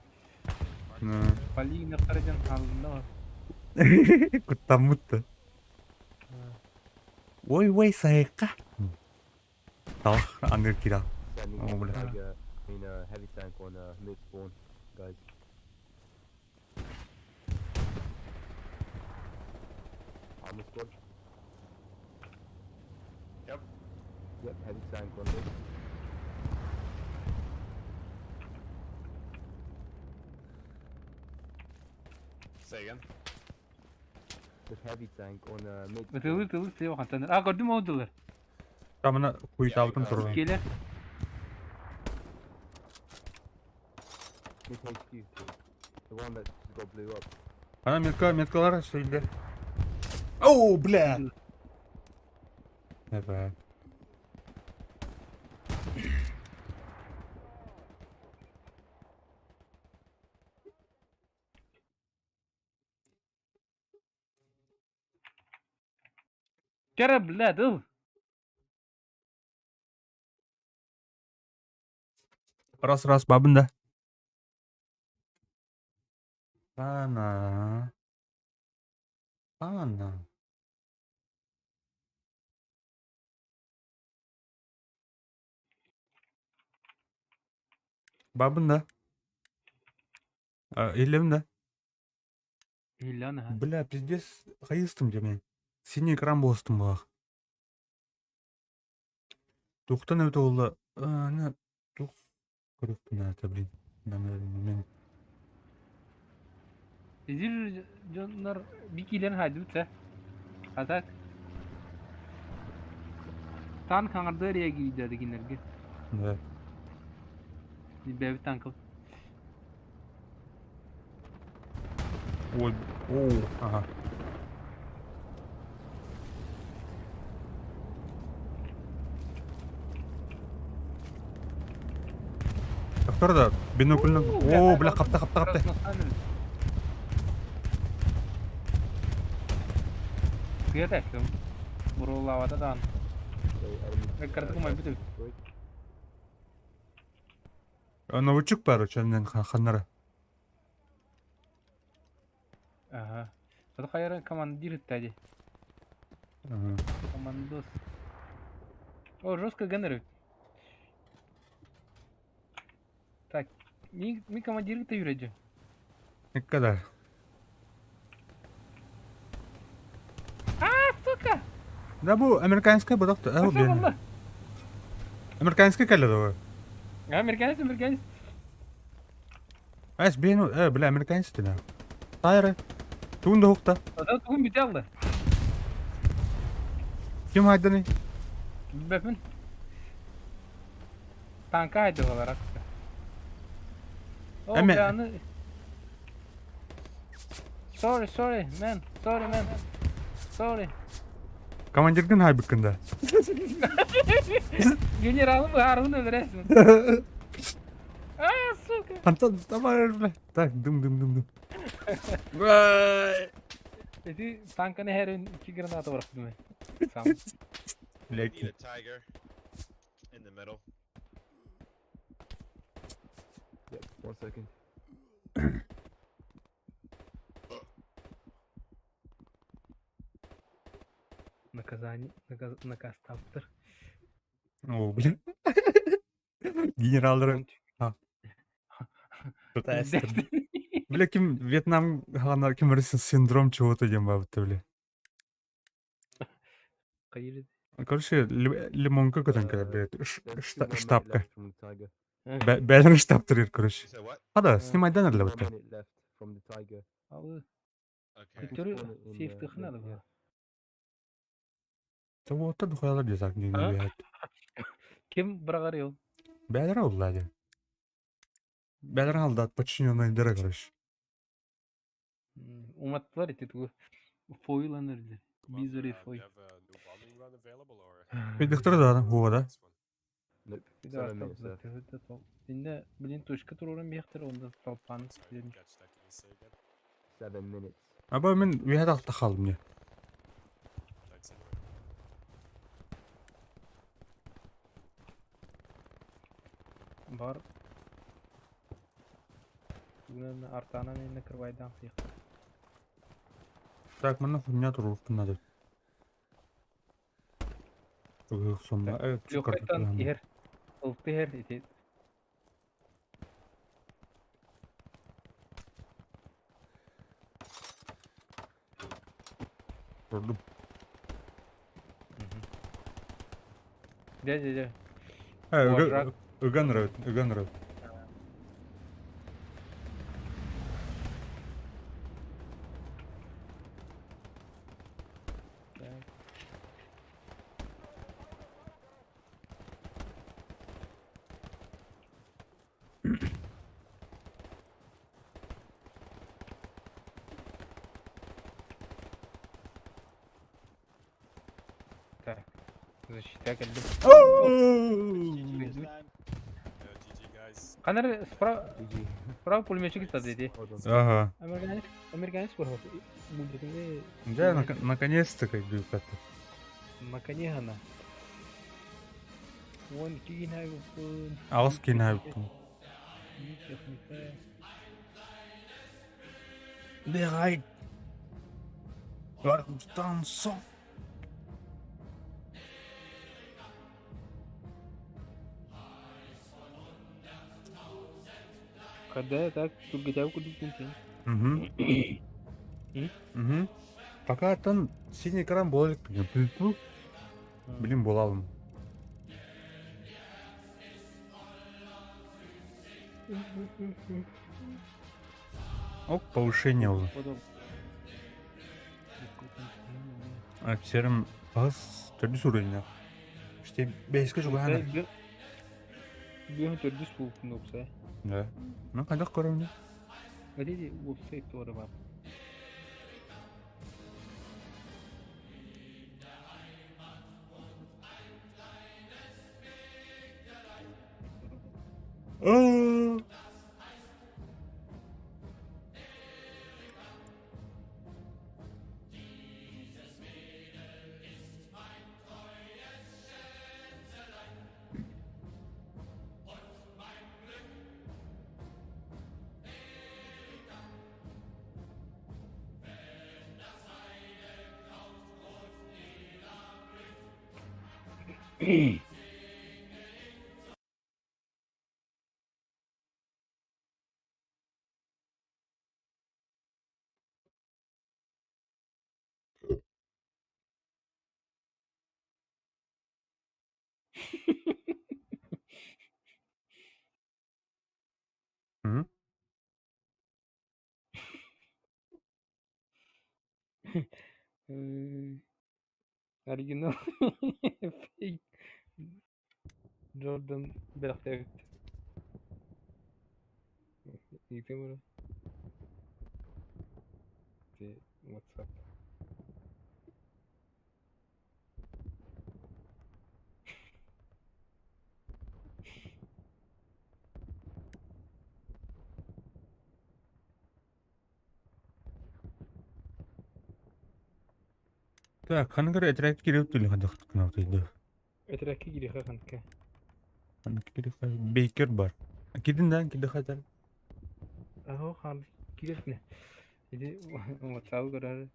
Полина хараден алына. Куттаммытты. Ой, ой, сайка. Талах, ангер кира. Sending Oh, бля. Tiger, I mean, heavy tank on mid spawn, guys. Armor squad. Yep. Yep, heavy tank on mid. Say again. The heavy tank on mid. spawn. Ытылы ытылы сыйо хантаныр. А көрдүм олдулар. Тамына куйтабытын Yeah, турган. Келе. Mid HQ. The one that just got blew up. Ана метка, меткалар сөйле. Оу, бля. Evet. Кere бля дыл. Раз, раз, бабында. Ана. Ана. Бабында. Илемде. Миллион ха. Бля, пиздец, хайыстым демен. Синий экран болстым бұлақ. Туқтан өте олды. Ана, туқ. Көрөкпүн это, блин. Мен Зир жоннор бикилен хайдыбыт А так. Танк аңарды реагириде дегенлерге. Да. Бәби танкы. Ой, о, ага. Актор да бинокльны. О, бля, капта, капта, капта. Кыятаклым. Бурулавата дан. Okay, enemy. Картыгы май бүтүп. Destroyed. Новичок бар, чөннен ханнары. Ага. Ата кайра командир тади. Ага. Командос. О, жестко генерит. Так, ми командир ты юреджи. Никогда. А, сука! Да бу американская будак. А, Пошел блин. вон. Американская калла да. Американец, американец. Әс бен, бля, американец да. Тайры. Туун да хукта. Ата тугун бите алды. Ким хайданы? Бәпин. Танка хайды олар аксы. О, Эме- бля, аны... Sorry, sorry, man. Sorry, man. Sorry. Командирдин хайбыккында. Генералым арғын өліресің. А, сука. Антон, давай, бля. Так, дым, дым, дым, дым. Бай. Эти танканы her ön iki граната bıraktım ben. Tamam. Need Леки. a tiger in the middle. Yep, one second. Наказание, накастаабыттар. О, блин. Генераллары Бля, ким Вьетнам хаана ким синдром чего-то диэн баабыта, бля. Короче, лимонка көтөн кэлэр, блядь, штабка. Бэйэлэрин штабтырыр, короче. Хада, снимайдан эрлэбиттэр. Көтөрү сейфтыхына да было. Уоттар духуялар дии так диэн Ким быраҕар ол? Бэйэлэрэ уллаа диэн. Бэйэлэрэ халдаат подчиненныйдара, короче. Уматтылар ити тугу фойланыр диэн. Бизори фой. Пидихтер да, хуа да. Инне блин точка туруоран биэхтэр онда толпаны 7 minutes. Аба мин үөһэ тахта хаалдым дии. Бар Бүгүн артаанан инне кырбайдаан сыйыхтар. Так, манна хуйня туруохпун надо. Сонна Лёхайтан иһэр. Ылты иһэр ити. Турдум. Дьэ, дьэ, дьэ. Э, ыган ырыт, ыган ырыт. Так. Так. Защита кэллим. Ханар справа справа пулеметчик истады дии. Ага. Американец, американец бар. Да, наконец-то как бы это. Наконец-то. Вон киин Аҕыс киин Техника. Bereit. Станцо. Когда так тургитяу кудук тин. Угу. Угу. Пока там синий экран буолар. Блин, буолалым. Оп, повышение уже. Офицерым бас төрдүс уровень. Işte бэйске чугаһана. Бүһүн төрдүс буолбутун уопсай. Да. Ну, хайдах көрөмүн? Эти уопсай туора бар. Аа. М? Оригинал. Фейк. Джордан бэлэхтээбит. Ыытыам эрэ. WhatsApp. Так, ханнык эрэ этэрээт кириэбит түлү хайдах гынабытый Этэрээккэ киириэххэ ханныка. Ханнык кириэххэ Бейкер бар. Кирдин да кирди хатар. Аһо хаан киириэхпинэ. Ити WhatsApp көрөр.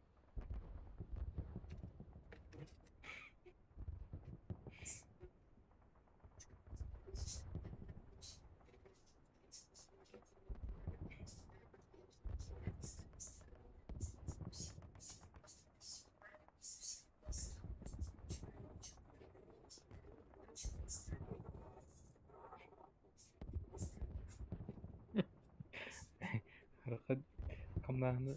Харахха хамнааһыны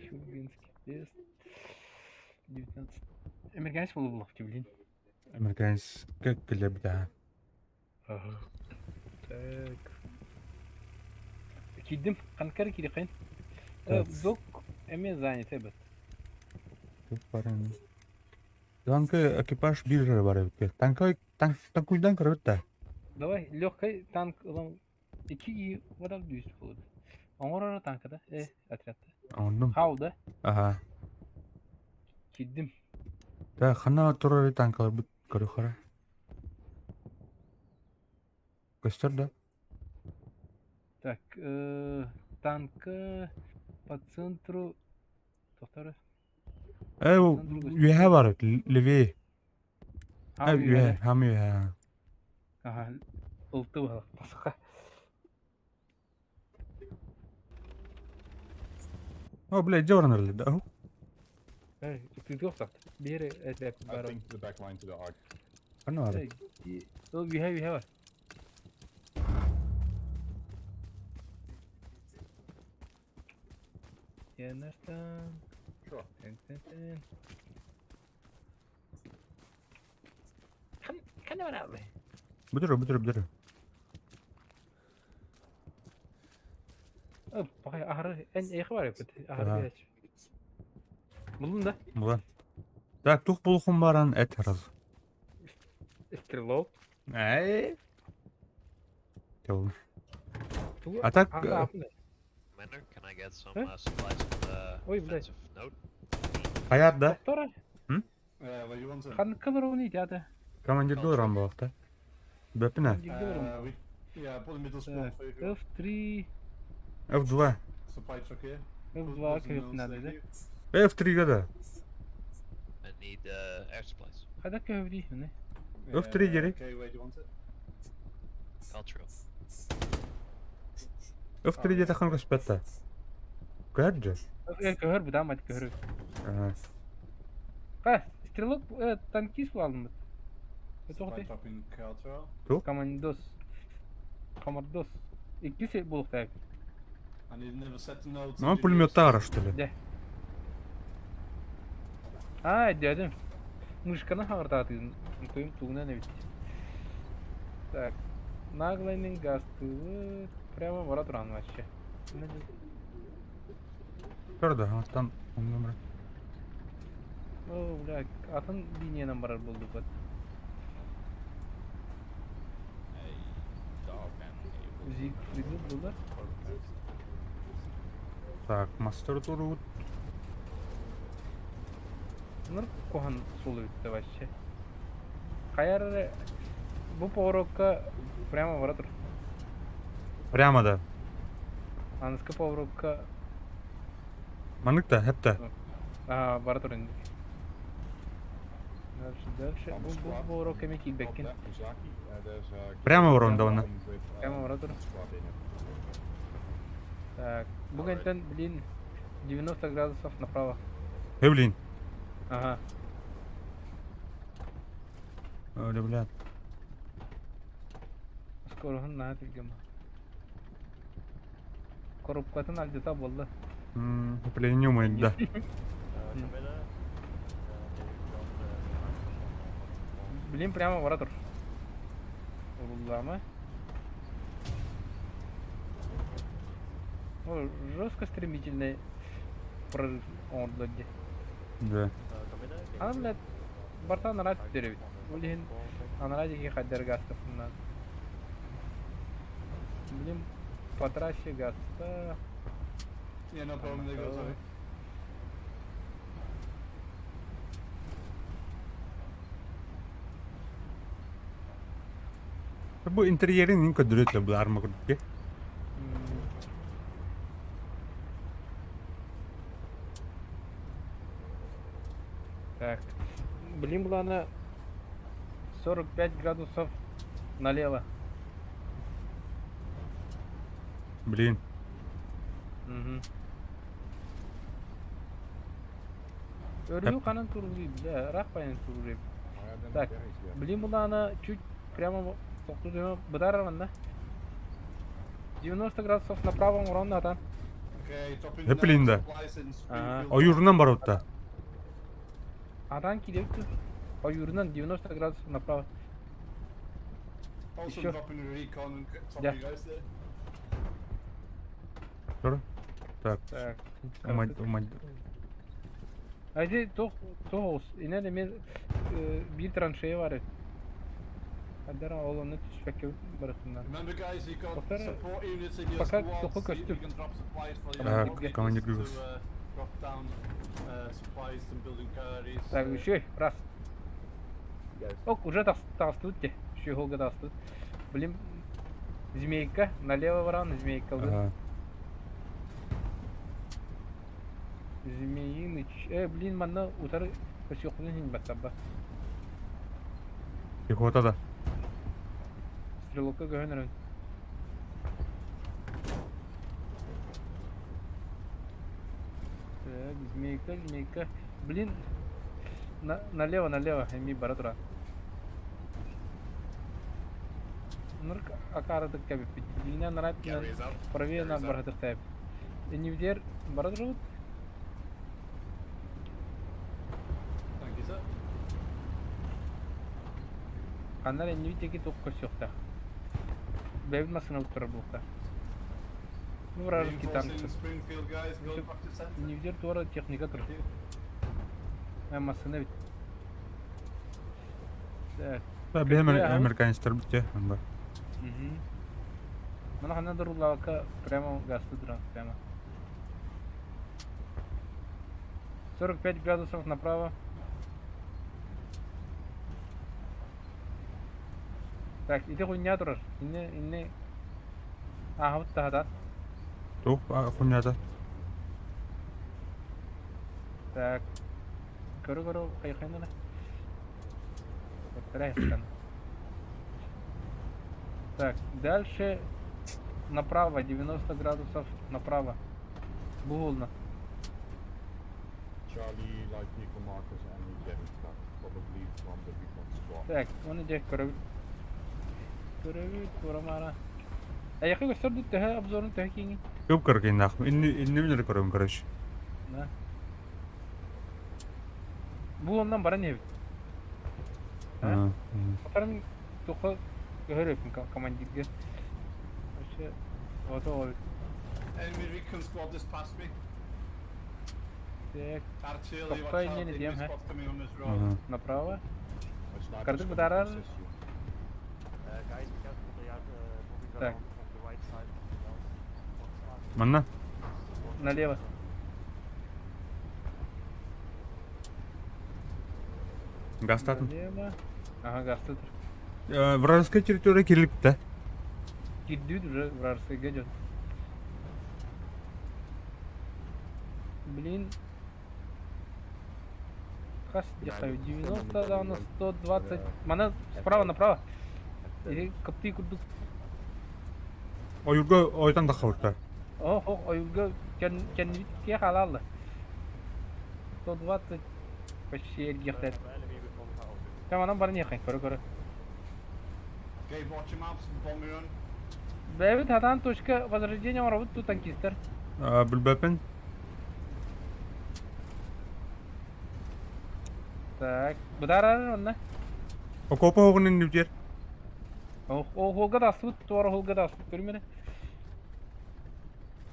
Шубинский тест. 19. Американец буолуох блин. Американец как да. Ага. Так. Киирдим. Ханкары киириэххин. Док эмиэ занят эбит. Танка экипаж бир бар эбит. Танка танк танкуйдан көрөбүт да. Давай, легкий танк ылан икки киһи барар дүүс буолуо. Оҥорор танкада, отрядта. Оҥордум. Хау да? Аха. Киирдим. Да, хана турар танкаларбыт көрүөххэ. Көстөр да? Так, танка по центру... Тохтор. Үөһэ бар, левее. Үөһэ, хам үөһэ. Ага, ылты баһылык. О, блядь, дьэ баран эрэллэр да? Тыытыах сахт. Биир этээп I бар. think the back line to the arc. Ханна баар? Ол үөһэ үөһэ бар. You Sure. Тэн-тэн-тэн. Ханна барабы? Бүтүрү, бүтүрү, бүтүрү. Баҕай аһары эн эйиэхэ бар эбит. Аһары биэрээччи. Буллун да? Булан. Так, тух булхум баран эт раз. Стрелок. Эй. А так... Commander, can I get some supplies for the Ой, блядь. defensive node? Хаят да? Доктора? What you want? Ханнык олоруун итята? Командир доллар буолта. Бэппинэ. We, yeah, put the middle spawn for you. F3, F2. Supply truck here. F2 көһүп да. F3-га да. I need air supplies. Хайдах көһүп дии? F3 дери. Okay, where do you want it? Cultural. F3 диэтэххин көспөт да. Көһөр дьэ. Көһөр быдаам ат көһөр. Ха, стрелок танкист буоллуммут. Supply drop in Cultural. Командос. Командос. Иккис буолуохтаах. I need another set of nodes. Ну, пулеметтара, что ли? Да. А, дядя. Мышканы хаҕырдаатыгын туйум тугунан эбит. Так, наглайнын гастыбыт прямо бара туран вообще. Көрдө, там номер. О, бля, атын линиянан барар буолдукпут. Зигфриды булар. Так, мастер турут. Bunlar куһаҕан суол эбит вообще. Хайа эрэ бу поворотка прямо бара тур. Прямо да. Аныска поворотка Маннык да, хепте. А, бара тур инде. Дальше, дальше. Бу бу поворотка эми киирбэккин. Прямо ворон да оны. Прямо бара тур. Так, бу кэнтэн, блин, 90 градусов направо. Э, блин. Ага. Өлө, бля. Скороһун наһаа түргэн. Коробкатын алдьата буолла. Пленумы, да. Блин, прямо бара тур. Уллама. О, жестко стремительный прорыв оҥордо дии. Да. Аны, блядь, барта анараа түттэрэбит. Ол иһин анараа диэки хайдар гаастаппыннаан. Блин, по трассе гаста. Yeah, no problem. There goes. Sorry. Бу интерьерин ин көдүрөт бу арма курдук. Так. Блин, была она 45 градусов налево. Блин. Угу. Өрүү ханан туруулуй, бля, ыраах байан туруулуй. Так, блин, булана чуть прямо быдар манна. 90 градусов направо урон ата. Okay, dropping Zeppelin de. supplies in Ага. Springfield. Ойуурунан барбыта. Атан килеп Ойуурунан 90 градусов направо. Also Еще. dropping a recon and top Yeah. you guys there. Тур. Так. Так. Умай, умай. Айди тох тох инен эме бир траншея бар эт. Адара ол оны түшпәккә барытыннан. Remember guys, you've got Пока- support units in your пока squads. сухой You костюм. can drop supplies for your Ага, units командир to Гюгс. Drop down supplies and building carries. Так, еще раз. Yes. Ок, уже тастут те. Еще холга тастут. Блин, змейка, налево варан, змейка. Ага. Змеиныч. Блин, манна утары көсөкүнүн хин баттаба. Пехота да. Стрелокка көһөнөрөн. Так, змейка, змейка. Блин, налево, налево, эми бара тура. Нурк акарадык кәбиппит. Дигинен нарат Carries up. правее на Carries up. барадык тәп. Энивдер бара турабыт. Thank you, sir. Аннар энивдеги тоқ көсөкта. Бәбит масына утырыр булта. Ну, вражеский танк. Reinforcing Springfield guys, go Всё. back to center. Энивдер туара техника тур. Thank you. Масына бит. Так. Да, бе Какие, ага. американецтер битте. Анда. Угу. Мана хана дурулака прямо газ тудран прямо. 45 градусов направо. Так, иди хуйня турар. Инне, инне. Ага, вот да. Тух, хуйнята. Так. Көрө көрө кайхайна. Повторяй, Так, дальше направо 90 градусов направо. Бугулна. Charlie, light vehicle markers and getting stuck, probably from the recon squad. Так, оны дек көрөбүт. Көрөбүт, турамара. Аяқы көстөрдү төһө обзорун төһө киңи. Көп көрген нах. Инни инни билер көрөм, короче. Да. Бу ондан бара не бит. Ага. Атарым тоқы көрөпүн командирге. Вообще, вот ол. Enemy recon squad just passed me. Так, Artillery, watch Токтой out, не enemy дем, ха. squad coming on this road. Ага. Направо. A sniper's Кардык coming to бутарар. assist you. Guys, be careful, they are moving Так. around from the right side of the house. Манна. Налево. Гастатын. Налево. Ага, газ тут. Вражеская территория кириликте. Киддүт уже вражеская идет. Блин. Хас где-то 90, да, на 120. Мана справа направо. Или копты курдук. Ойурга ойдан да хавырта. Ох, ох, ойурга кен кен ке халалды. 120 почти ергехтет. Там бар не хай, көрө көрө. Okay, watch your maps, bomb run. Бэбит хатан точка возрождения марабыт тут танкистер. Билбепин. Так, бударар онна. Окопа оғынын нүтер. Ох, о холга да сут, туара холга да сут, көрмені.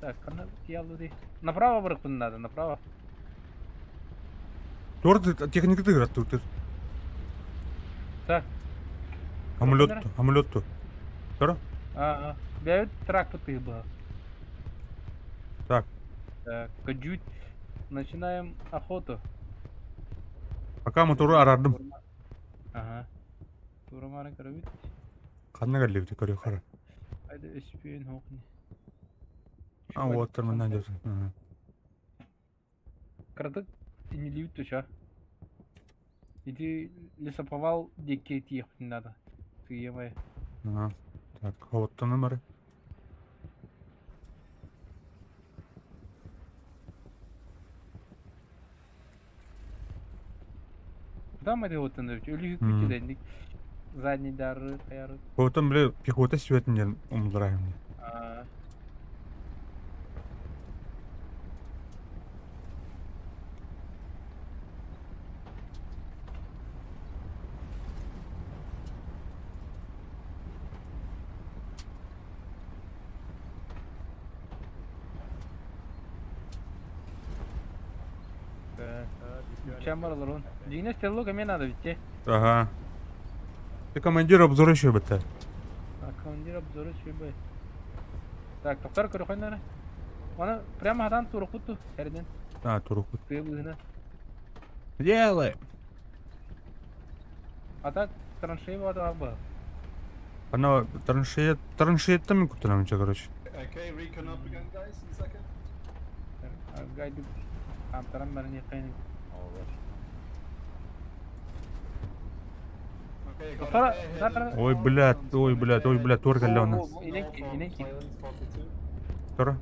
Так, қана тиялды ди. Направо барып надо, направо. Тур техника тыгырат тур. Так. Самолет, самолет. Тур? Ага. Бэбит трактор ты был. Так. Так, каджуть. Начинаем охоту. Пока мотору арардым. Ага. Тура мара көрөбүт. Канна галлибит көрө хара. Айда өспүйін хоқни. А вот мына десин. Ага. Кырдык инилибит туша. Иди лесоповал декке тиехтин надо. Тыемай. Ага. Так, хоттан номер. Там это вот өлүһүккүт дэнник задний дары хаяры. Потом, бля, пехота сүйэтин диэн умнулар мне. Чем баралар он? Дьиҥэ стрелок эмиэ надо ведь. Ага. Ты командир обзора еще бытта. А командир обзора еще Так, тоқтар көрөхөн Оны прямо хадан турукуту эрден. А, турукут. Тыа быһына. Делай. А так траншея бар ба. Ана траншея траншеяттан мин куттанамын короче. Okay, recon up again, guys, in a second. Гайды Амтаран баран якайын. Okay, got Тора, an airhead тора. in Ой, front блядь, and ой, an блядь, ой, airhead блядь, тур О, галлёна. о, инеки, north of инеки. Highlands 42. Тора.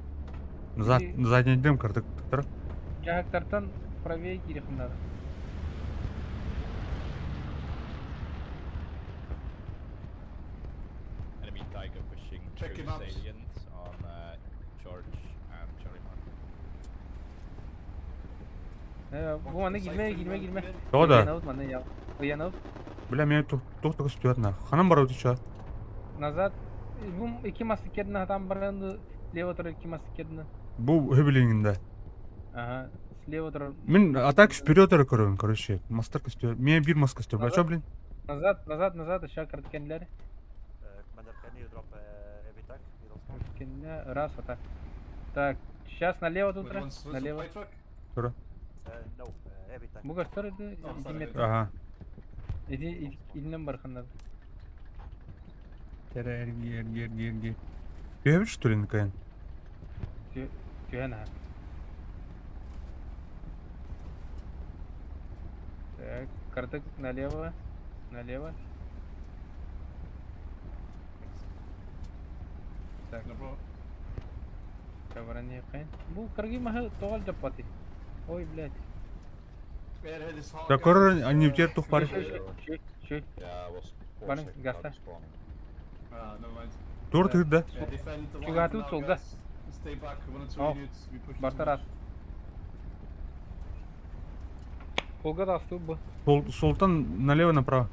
Назад, задний дым, картык, тора. Жахактартан правее кирихым надо. Enemy Tiger pushing Check through your maps. salient on George and Charlie Mark. Бу аны кирме, кирме, кирме. Тоҕо да? Ыйанабыт манна я. Ыйанабыт. Бля, меня тух тух көстүөт на. Ханан барабыт еще. Назад. Бу iki мас кердин там баранды лево турар iki мас кердин. Бу хөбүлүңүндө. Ага, слева турар. Мин атак вперед көрөбүн, короче. Мастер көстүө. Мен бир мас көстүө. Бача, блин. Назад, назад, назад, еще карткенлер. Commander, can you drop heavy tank? Middle spawn. Карткенлер, раз, вот так. Так, сейчас налево тут, Wait, one supply налево. truck? Тора. No, heavy tank. Бу көстөр иди, Oh, иди sorry. метр. Ага. Иди, идинен бархандар. Тера эрги эрги эрги эрги. Түһэбит что ли накаян? Түһэн аха. Так, картык налево, налево. Так, No problem. кабаран якын. Бу кыргый маһы тоҕол жаппаты. Ой, блядь. Airhead is hard, Да guys. көрөр они втер тух бар. Шөй, шөй, шөй. Yeah, was four Барың, seconds out гаста. of spawning. Ah, never mind. Тур тыгда. Yeah, defend the line Чугатуу for now, солга. guys. Stay back, one or two О, units, we push too Бартар much. ас. Холга да астуу бу. Султан налево направо.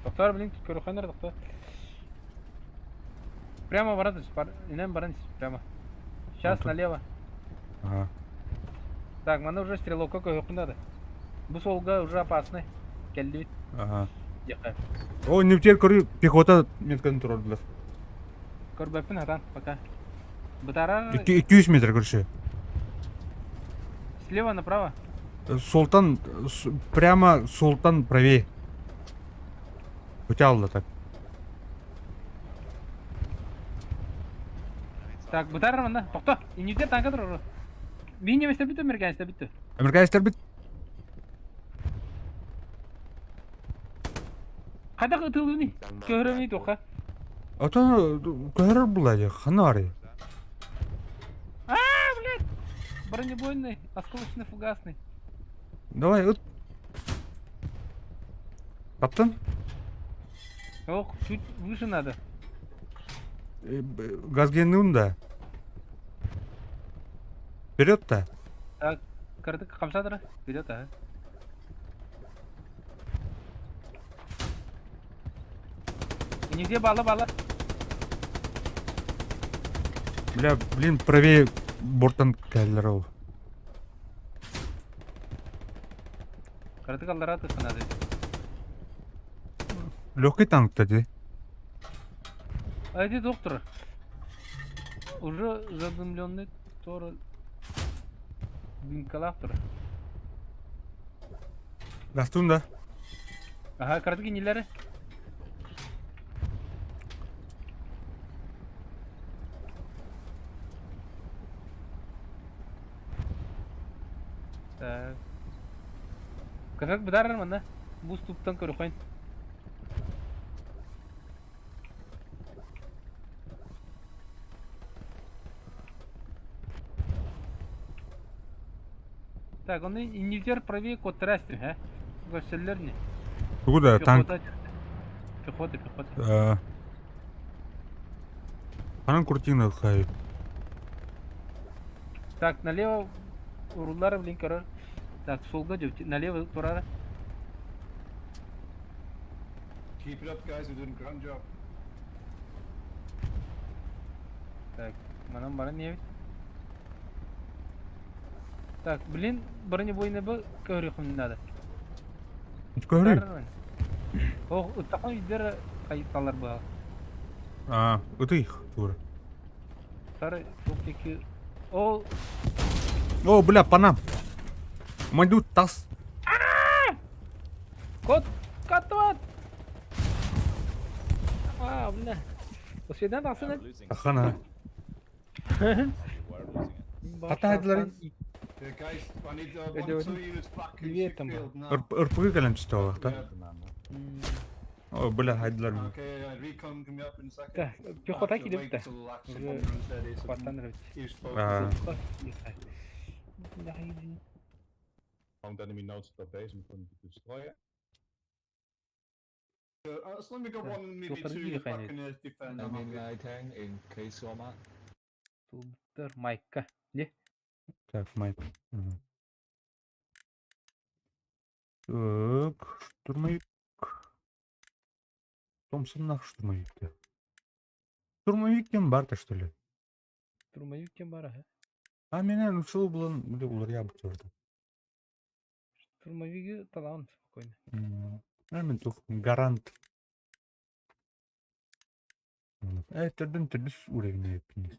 Токтор, блин, көрөхөнөр токтор. Прямо барат, инен баран прямо. Сейчас тут- налево. Ага. Так, мана уже стрелок көйөкүн надо. Бу солга уже опасный. Келди. Ага. Яка. О, не втер көрү пехота метканы турар Көрбөппүн атан пока. Бытарар 200 метр короче. слева направо. Султан прямо Султан правее. Утялда так. Так, бытарар манда. Токто. Инүтер танка турар. Мин неместер бүттү, американецтер бүттү. Американецтер бит. Кайда ытылыны? Көрөмүй тока. Ото көрөр була хана ары. А, блядь! Бронебойный, осколочно-фугасный. Давай, ыт. Таптың? Ох, чуть выше надо. Газгеннің да. Вперед-то. Так, картык камсадыра. Вперед, ага. Нигде бала бала. Бля, блин, правее борттан кәлләр ол. Картык аллара тыкка надо. Легкий танк ди. А иди доктор. Уже задымленный тор дымкалап тур. Гастун да. Ага, картык нелері? Так. Казак быдарар манда. Бу ступтан көрөхөйн. Так, он инвентер правее код трасты, а? Көрсөллөр не? Тугу да танк Пехота. Пехота, пехота. Ханан куртина хай. Так, налево уруллар, блин, короче. Так, солга деп, налево турара. Keep it up, guys. We're doing a grand job. Так, манан баран не Так, блин, бронебойный бы көрүхүм надо. Көрүй. Ох, ыттахан үйдер кайыталар баа. А, ытых тура. Сары токтеки О, О, бля, по нам. Майду тас. кот, кот, А, бля. Осведан тасына. Ахана. Хата Yeah, guys, I need Это one, вот two units back in две там. Sickfield now. РПГ кэлэн түстэ да? Yeah. О, бля, хайдылар. Okay, recon coming up in a second. Так, пехота Actually, wait килипті. till actually Уже bomb runs ready, so we Хваттан can рыб. use both. А. Found enemy notes at base and couldn't destroy it. As long as we got Yeah, one, maybe Пехота two килип units back кайнайт. in the defend, I'm Enemy happy. light tank in K-Soma. Тулдыр майка. Не? Так, майк. Мгм. Так, штурмовик. Томпсон нах штурмовик. Штурмовик кем бар-то, что ли? Штурмовик кем бар, ага. А меня ну что было, бля, улар я бы твердо. Штурмовиги талаун спокойно. Мен тух гарант. Түрдін түрдіс уровень еппин.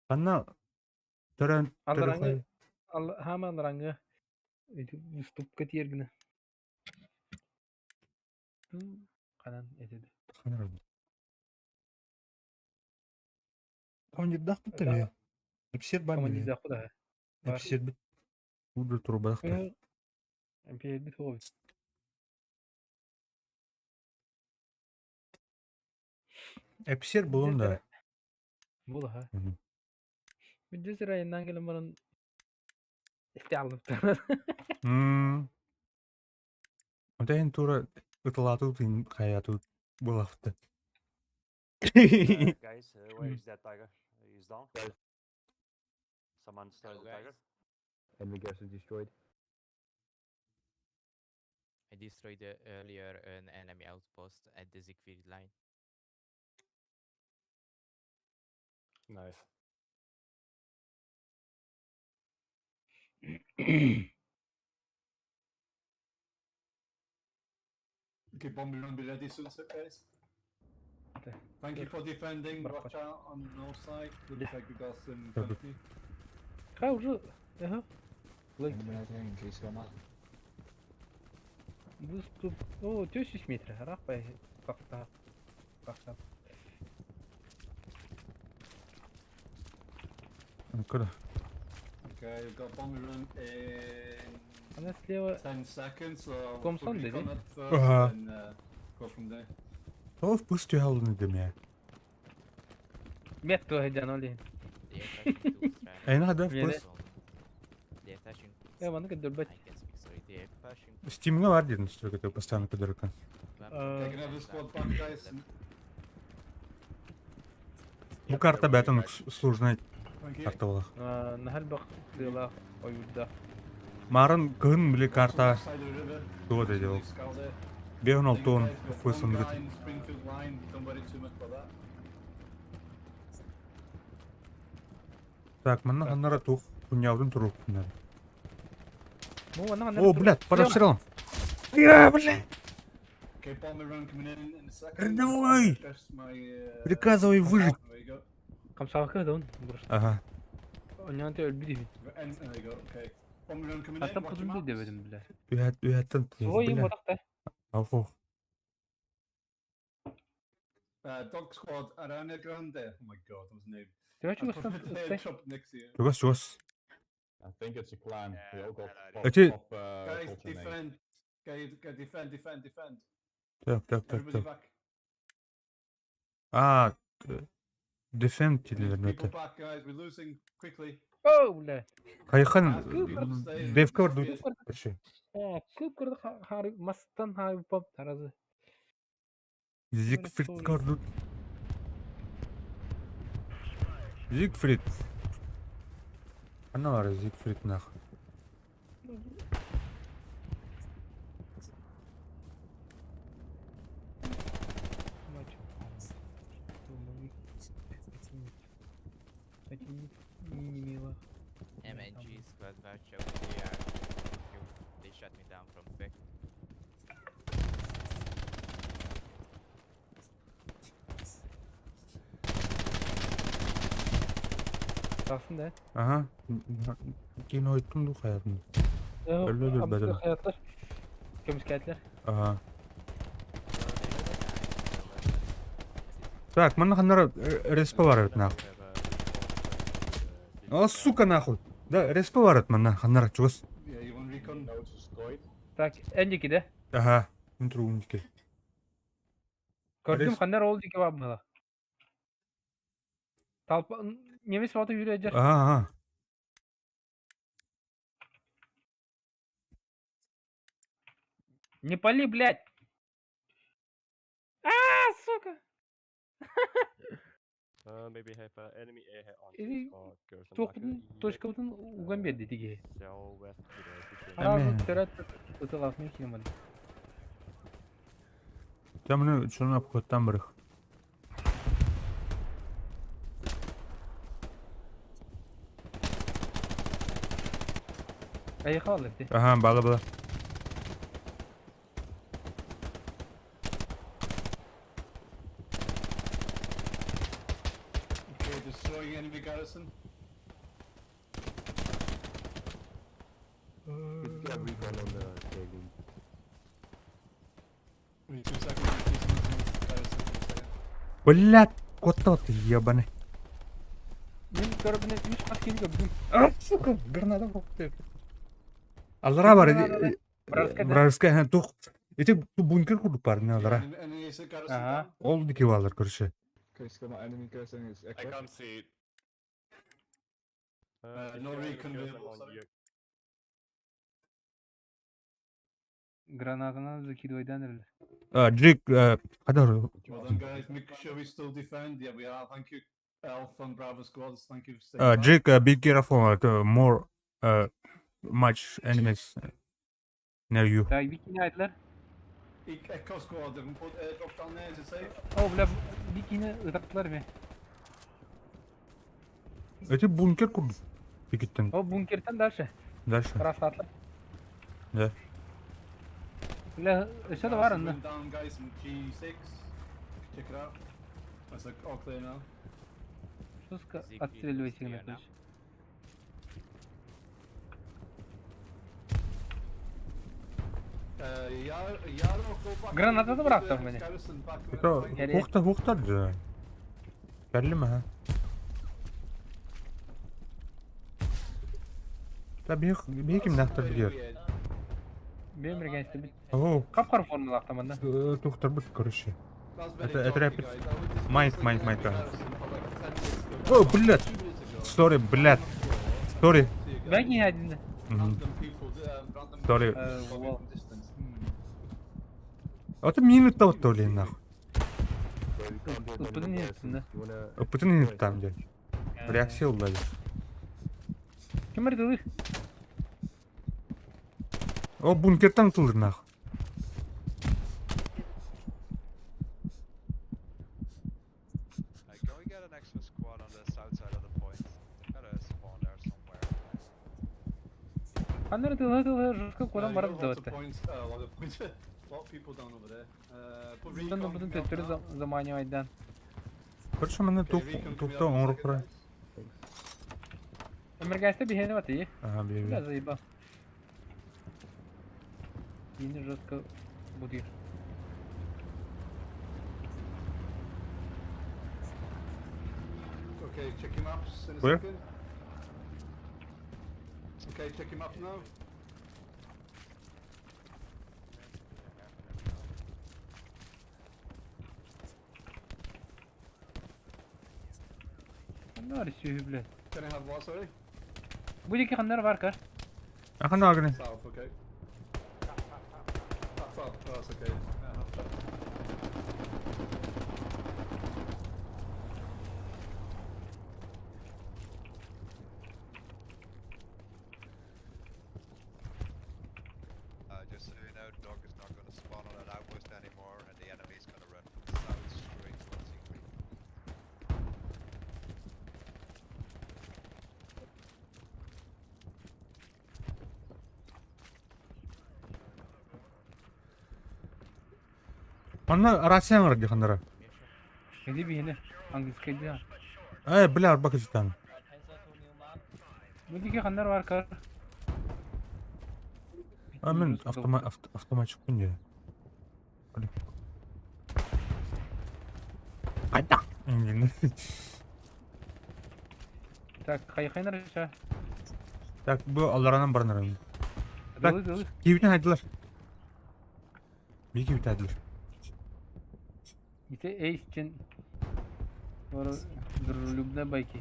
Анна төрөн Аллараңы, хама аллараңы. Уступка тиергіне. Канан этеди. Командирдах бит Эпсер бар Командирдах да. Эпсер бит. Удр турбах. Эпсер бит хобби. Эпсер булун да. Бул ха. Бүдүс районнан келен баран исте алып. Онтайын тура ытылату тын хаяту булафты. Guys, where is that tiger? He's down. Someone stole the tiger. Enemy garrison destroyed. I destroyed earlier an enemy outpost at the Siegfried line. Nice. Okay, bomb run be ready soon, so guys. Okay. Thank you for defending. Барахат. Watch out on the north side. Looks Yeah. like we got some Perfect. company. Ха уже. Ага. Enemy light tank in K-Soma. Выступ. О, 400 метров. Рахпай. Как-то. Как-то. Куда? Okay, we've got bomb run in Она слева. 10 seconds, so we'll Комсон, put да, recon не? up first Ага. and go from there. О, в пустю халны деме. Мет то хеджаноли. They are attaching to Australia. Айна да в Мене. пусть. They are attaching. Я вон как дурбать. I can speak, sorry. They are pushing. Стимга бар дедин, что это постоянно кадырка. Okay, can I have the squad back, guys? Бу карта бәтен сложная Thank you. карта була. Нахал бак дела ойуда. Марын кын биле карта Left side of the river. туа да дел. Scout there. Беон Thank you, алтон guys. We've got пусть one он guy in Springfield line. Don't worry too much about that. Так, манна ханнара тух куньяудын турук куннар. Ну, она О, блядь, под обстрелом. Я, блядь. Okay, bomber run coming in a second. Давай! Press my, Приказывай выжить. There you go. Камсавка да он. Ага. Онянты өлбү And there you go. Okay. Bomber run coming in. Аттан Watch your кызымды maps. дебедим бля. Үһәт үһәттен Ой, бля. бодакта. Алхо. Dog squad Arana Grande. Oh my god, that was a name. Ты I чего put the airdrop next to you. Чугас чугас. I think it's a clan. They all got pop, Эти- pop, Guys, culture names. defend. Guys, guys, defend, defend, defend. Так, так, так, Everybody так. back. А, defend We need дилер people это. back, guys. We're losing quickly. О, бля. Хайхан девка бар дуу. Короче. Кып кырды хары мастан хары пап таразы. Зигфрид кордут. Зигфрид. Ана бар Зигфрид нах. MNG squad watch out, they are they shot me down from back. Kalsın da. Ага. Кин ойттум ду хаятым. Өллө бәдем. Хаyaтлар. Көмүскәтләр. Ага. Так, манна ханнара респа бар бит нах. А, сука, нахуй. Да, респа бар бит манна ханнара чугас. Yeah, you want recon? No, it's destroyed. Так, эндики да. Ага. Интро умники. Көрдүм ханнар ол дике бар була. Талпа немес баты yürüyecek. Ага, ага. Не пали, блядь. А, сука. Maybe have enemy airhead on Или Тоқтың точкабытын уган берди тиги. southwest to the city. Аразы Әме. төрөт ытылап мен кинеман. Там чуна обходтан барых. Айха алып. Ага, бала бала. Okay, destroying enemy garrison. Could you get recon on the salient? Wait 2 seconds, increasing the garrison for a second. Блядь, кот ты ебаный. Мен көрөбүнө 3 кат ким көрдүм. А, сука, граната в Аллара бар. Вражеская, да? Вражеская, тух. Эти бункер курдук бар, не аллара. Enemy garrison Ага. down. Ол дики балар, короче. Okay, so my enemy garrison is I equipped. can't see it. No recon available, sorry. Гранатаны закидывайдан эле. А, Джик, кадар. Well done, guys. Make sure we still defend. Yeah, we are. Thank you, Elf and Bravo squads. Thank you for staying back. Джик, be careful, like, more much enemies near you. Так, бикини айтлар. Echo squad, they can put airdrop down there. Is it safe? О, бля, бикини ытаптылар ме. Эти бункер курдук. Бикиттен. О, бункертен дальше. Дальше. Растатлар. Да. Бля, өсө да бар Garrison анда. went down, guys, in G6. Check it out. That's like all clear now. Суска Зигфрид отстреливайте clear now. короче. Yaro, go back. Граната and да put брат the там мене. garrison back on the Это point. Геле. Ухта, ухта же. Кәллеме, ха? Та бих, бихим That's нахтар very билер. weird. Бем бирген бит. О, Капкар формула автоманда. тухтар бит, короче. That's very Это dodgy, rapid. guys. I would dismiss Майт, the майт, enemy майт, ага. garrison for like 10 minutes ago. О, блядь. 2 minutes ago. Сори, блядь. Сори. To you guys. Бәги один. Мгм. Random people, random Sorry. people spotted Well. from distance. Hmm. А ты минут то ли нахуй. Yeah, we can't build Тут any more нет, garrisons. да. You wanna Путин не там, дядь. Реакция, блядь. Ким ырдылы? О, бункертан тылыр нахуй. Can we get an extra squad on the south side of the point? They've got a spawn there somewhere. Аннары тылы тылы жестко кудан You барып got lots of даватты. points, a lot of points. A lot of people down over there. Put Бутын recon бутын coming out төттөрү now. заманивайдан. Короче, мене Okay, тух, recon coming тухта out in a оңры second, кура. guys. Эмергәсте бихене баты. Ага, бе, Бля, бе. заебал. Yeni жестко будет. Okay, check your maps in a Where? second. Okay, check your maps now. Ну, Арсю, блядь. Can I have what, sorry? Бу диэки ханна эрэ баар көр. Ахан агны. South, okay. That's up. Oh, that's okay. Yeah, half track. Just so you know, dog is not gonna spawn on that outpost anymore, and the enemy is gonna run from the south straight towards Siegfried. Манна рация оҥорор ханнара. Иди биһиэнэ. Английскай дии. Э, бля, арба кычытан. Бу диэки ханна эрэ баар көр. А мен автоматчикпын дии. Айда. Так, хайхайнар еще. Так, бу алларанан барнарым. Так, Дылы, дылы. киибитин хайдылар. Би киибит хайдылар. Ити эйсчин. Дружелюбные байки.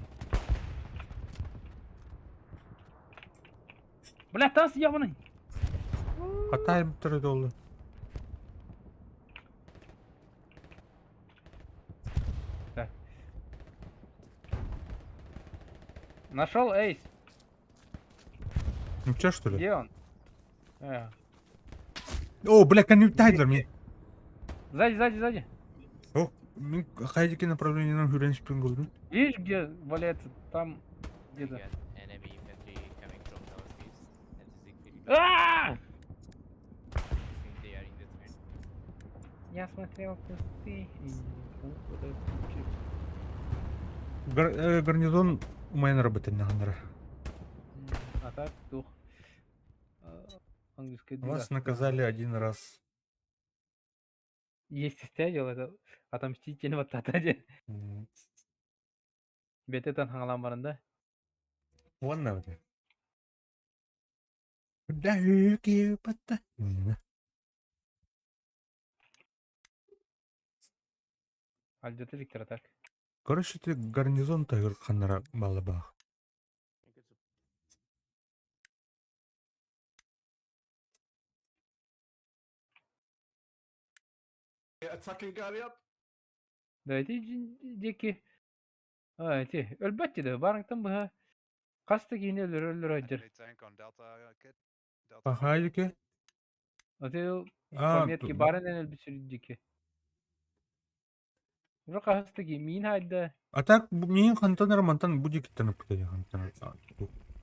Бля, тас ебаный! Хатай бутары долу. Так. Нашел Эйс. Ну че, что ли? Где он? О, бля, коню тайдлар мне. Сзади, сзади, сзади. О, мен хайдики направлениенен хүрен спин көрдүм. Видишь, где валяется? Там где-то. We got enemy infantry coming from northeast at the Siegfried. А! I think they are in the trench. Я смотрел кусты и не понял, куда включить. Гарнизон умайын работать на ханнара. А так, дух. Английская Вас дыра. наказали один раз. Есть стядил это отомститель вот татаде. Бететен хаңалан барында. Ладно, бля. Далекие пота. Альдете Виктор так. Короче, ты гарнизон тагыр ханнара балабах. Yeah, attacking Gary up. Да эти диэки. А, эти өлбөт диде. Барыңтан быһа. Хаста киини өлөр өлөр айдыр. Enemy tank on Delta kit. Delta. Пахайдики. Ати А, пометки барынен өлбүсүр диэки. Уже хаста ки мин хайда. А так, мин хантанар мантан будет киттен хантанар.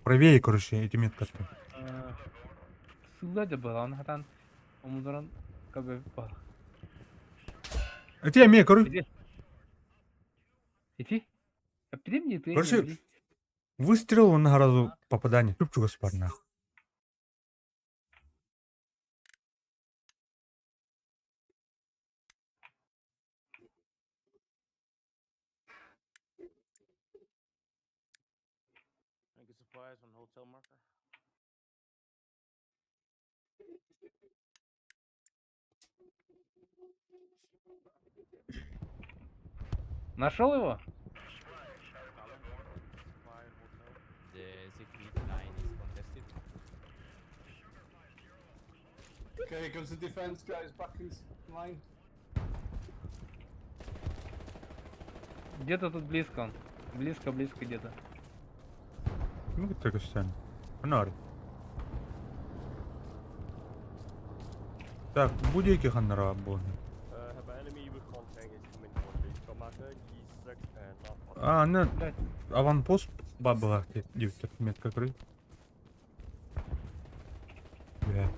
Правее, короче, эти меткаты. Сылла да балан хатан омударан кабе бар. Эти я короче. Иди. Иди. Эпидем не ты. Короче, выстрел он на разу попадание. Чупчуга спарна. Supplies on hotel marker. Нашел его? The Siegfried line is contested. Okay, here comes the defense guys back in line. Где-то тут близко он. Близко, близко где-то. Ну, только сами. Анар. Так, будете ханнара бона. А, на аванпост бабла девять метка кры. Бля.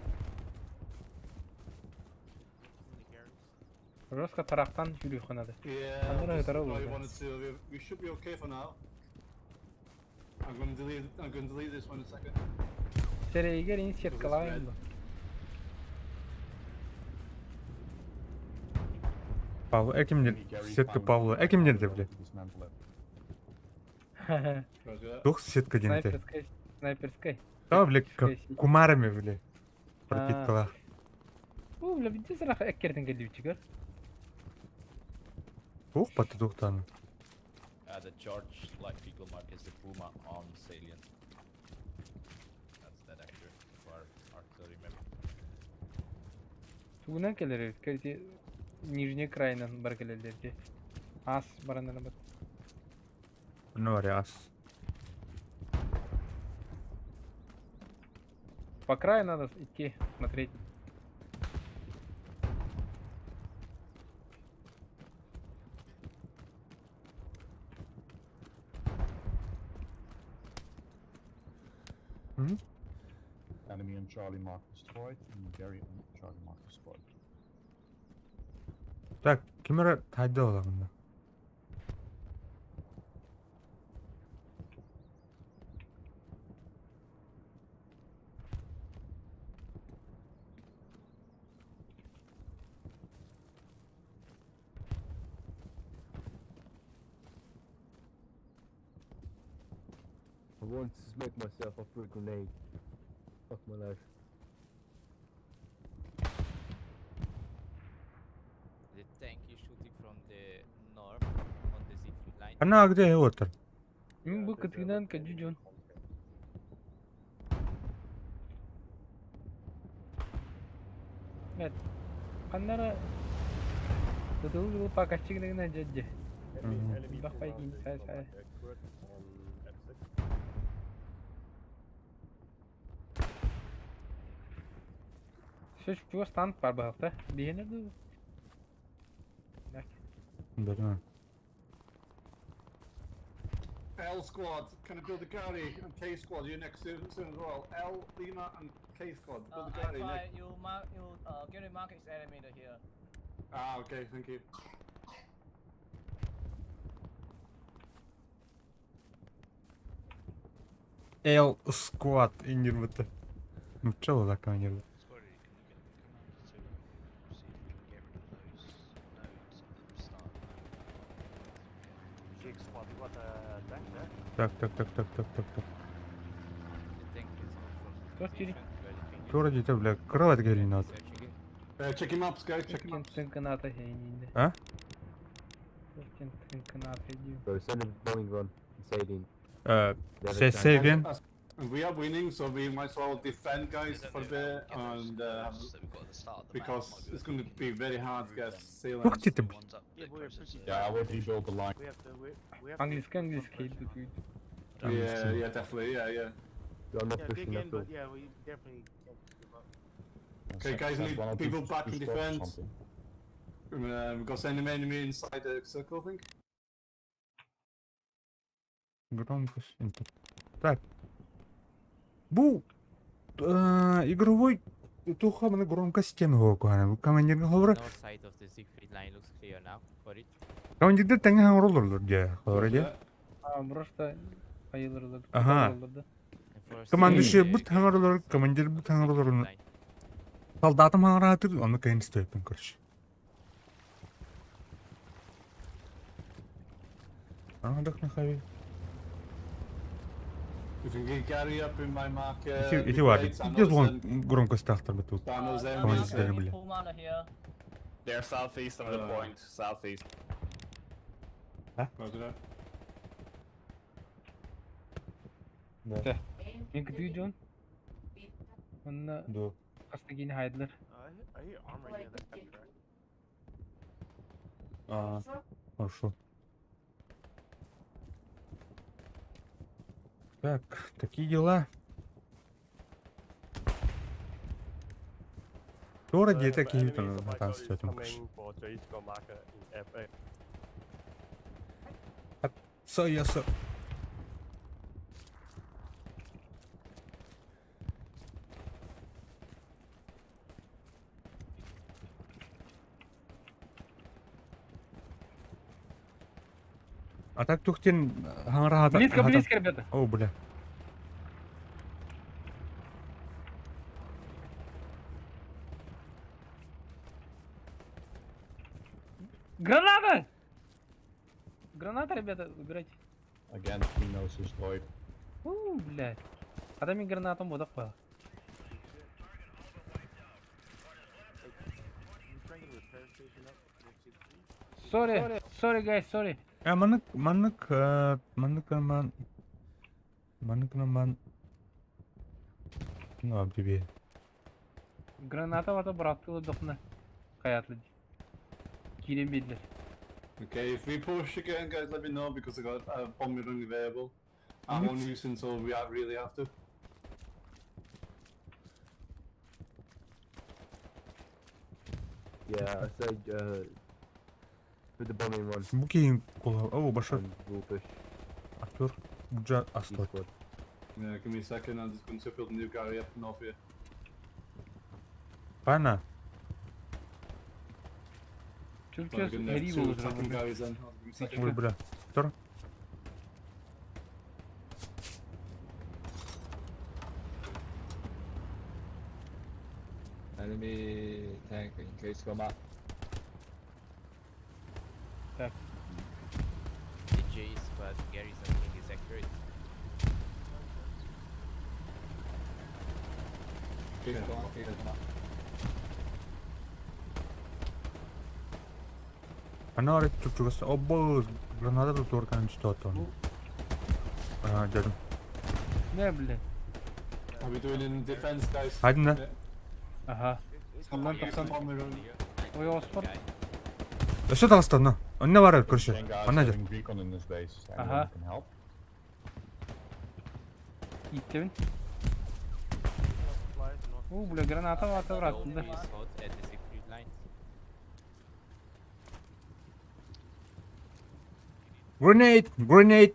Жестко тарахтан жүрүх надо. Yeah, just deploy one or two. We should be okay for now. I'm going to delete. I'm going to delete this one in a second. Серейгер ин сеткалайын. Павла, эким сетка Павла, эким не бля. Дух сетка денте. Снайперская, снайперская. Да, бля, как кумарами, бля. Пропиткала. Бу, бля, бите сарах эккерден келди чыгар. Ух, патадухтан. The charge light vehicle mark is the Puma on salient. Тугунан кэлэр эбит, ити нижний крайынан бар кэлэллэр дии. Аас бараннара бат. Ну, ас. По краю надо идти, смотреть. Enemy on Charlie Mark destroyed and Gary on Charlie Mark destroyed. Так, ким эрэ тайда оламында. I want to smoke myself off for a grenade. Fuck my life. The tank is shooting from the north on the Siegfried line. Она где его-то? Бу кытыынан кадьюджун. Нет. Ханнара тытыл пакаччыгына дьэдьэ. Enemy Бах пайгин Puma сай is сай. accurate on F6. Все чего танк бар бахта. Биһине ду. Да. L squad, can I build a Gary and K squad? You're next soon, soon as well. L, Lima, and K squad. Build a Gary next. you mark you Gary mark is enemy here. Ah, okay, thank you. L squad иннербыты. Ну чего за командир? Squadron, can you get the commander to see if we can get rid of those nodes at the start of the map? Jig squad, you got a tank there? Так, так, так, так, так, так, так. The tank is off from the Кто чири? position where the ping is. Тура дете, бля, кровать гели надо. Searching it. Check your maps, guys. Check your maps. Тынканата хейнинде. А? Тынканата иди. Bro, send a bombing run. Sadin. They have a Say, tank. say again. We are winning, so we might as well defend, guys, Is for a that the- bit, get those and nodes that we've got at the start of the map, because might be it's worth going to looking be very hard to through get them. sailors. Ух ты ты, The бля. ones up Yeah, that we're closer pretty to the Yeah, I would rebuild the line. We have to. We have to Английский, put some английский pressure идут. on. Yeah, yeah, definitely, yeah. I'm not Yeah, dig pushing in, at all. but yeah, we definitely can't just give up. Okay, guys, Send need one or two people back two in squads or defense. something. We've got enemy enemy inside the circle, I think. Громкость. Enter. Так. Бу игровой туха маны громкость стену кухана. Командир говорит. North side of the Siegfried line looks clear now for it. Командирде теңе роллар де. Говорит. А, просто айылырлар. Ага. Enforce Командующий the бут Gary хаңарлар, mark on командир the бут Siegfried хаңарлар. line. Солдатым хаңаратыр, оны кайын стоеппен, короче. Андах на хави. If we can get Gary up in my marker, Эти it'd be эти вар. great. I know Где there's звон громкость тахтар бит. I know there's Командир enemies. сидели, бля. They're southeast of the point, southeast. Roger that. Да. Мен кытыы Онна Да. хастагини хайдлар. I hear armor near the track. А, хорошо. Так, такие дела. Тора So где the такие enemy там supply там code is стоят там. coming for Jericho marker in FA. Со я со. А так тухтен хаңра Близко, близко, ребята. О, бля. Граната! Граната, ребята, убирайте. Again, three nodes destroyed. У, блядь. А там и гранатом бодак па. You trying to get a repair station up near Siegfried? Sorry, sorry guys, sorry. А маннык маннык маннык ман маннык ман. Ну, а тебе. Граната вата бырактылы дохна. Хайаатла дии. Киирэн биэрдилэр. Okay, if we push again, guys, let me know because I got a bomb run available. I won't use it until we really have to. Yeah, I said put the bombing run Бу кийин кула. О, башар and we'll push Артур Буджа E Астот. squad. Yeah, give me a second. I'm just going to build a new Gary up north here. Пана. Чуп So I'm чуп gonna have эрий two болur attacking Garys then. Give me a second. Ой, бля. Артур. Enemy tank in case come up. Так. The J squad garrison king is accurate. Case come up, case come up. Пана арыт чуп-чугас. Обо, граната тут оркан что-то. А, дядя. Не, блин. Are we doing in defense, guys? Хайдна. Yeah. Аха. Оннан тахсан. Bomb run. Ой, Оспор. Өссө таҕыстана. Онно барар көрсө. Then guys Онно дьэ. having recon in this base. Anyone Aha. who can help? Ииттебин. Уу, бля, граната баата The бырааттылар. OP is hot at the Siegfried lines. Grenade! Grenade!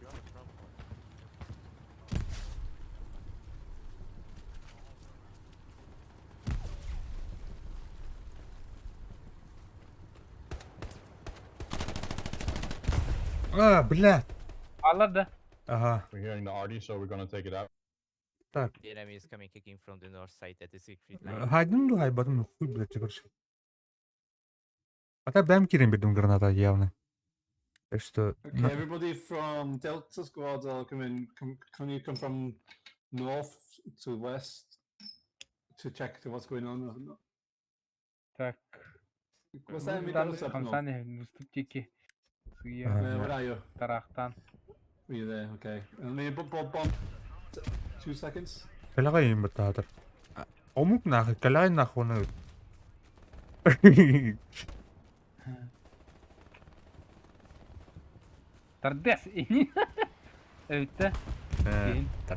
А, блядь. Аллар да. Ага. We're hearing the arty, so we're gonna take it out. Так. The enemy is coming kicking from the north side at the Siegfried line. Хайдын ду хайбатын ну хуй, блядь, короче. А так бэм кирен бердим граната явно. Так что... Okay, everybody from Delta Squad are coming. Can you come from north to west to check to what's going on? Так. What's that? enemy Мустан goes up north? хамсан мустук диэки. Сыйа. Where are you? Тарахтан. Were you there? Okay. And me bomb bomb bomb. 2 seconds. Калага юм батаатар. Омук нах, калага нах уна. Тардес ини. Эвитте.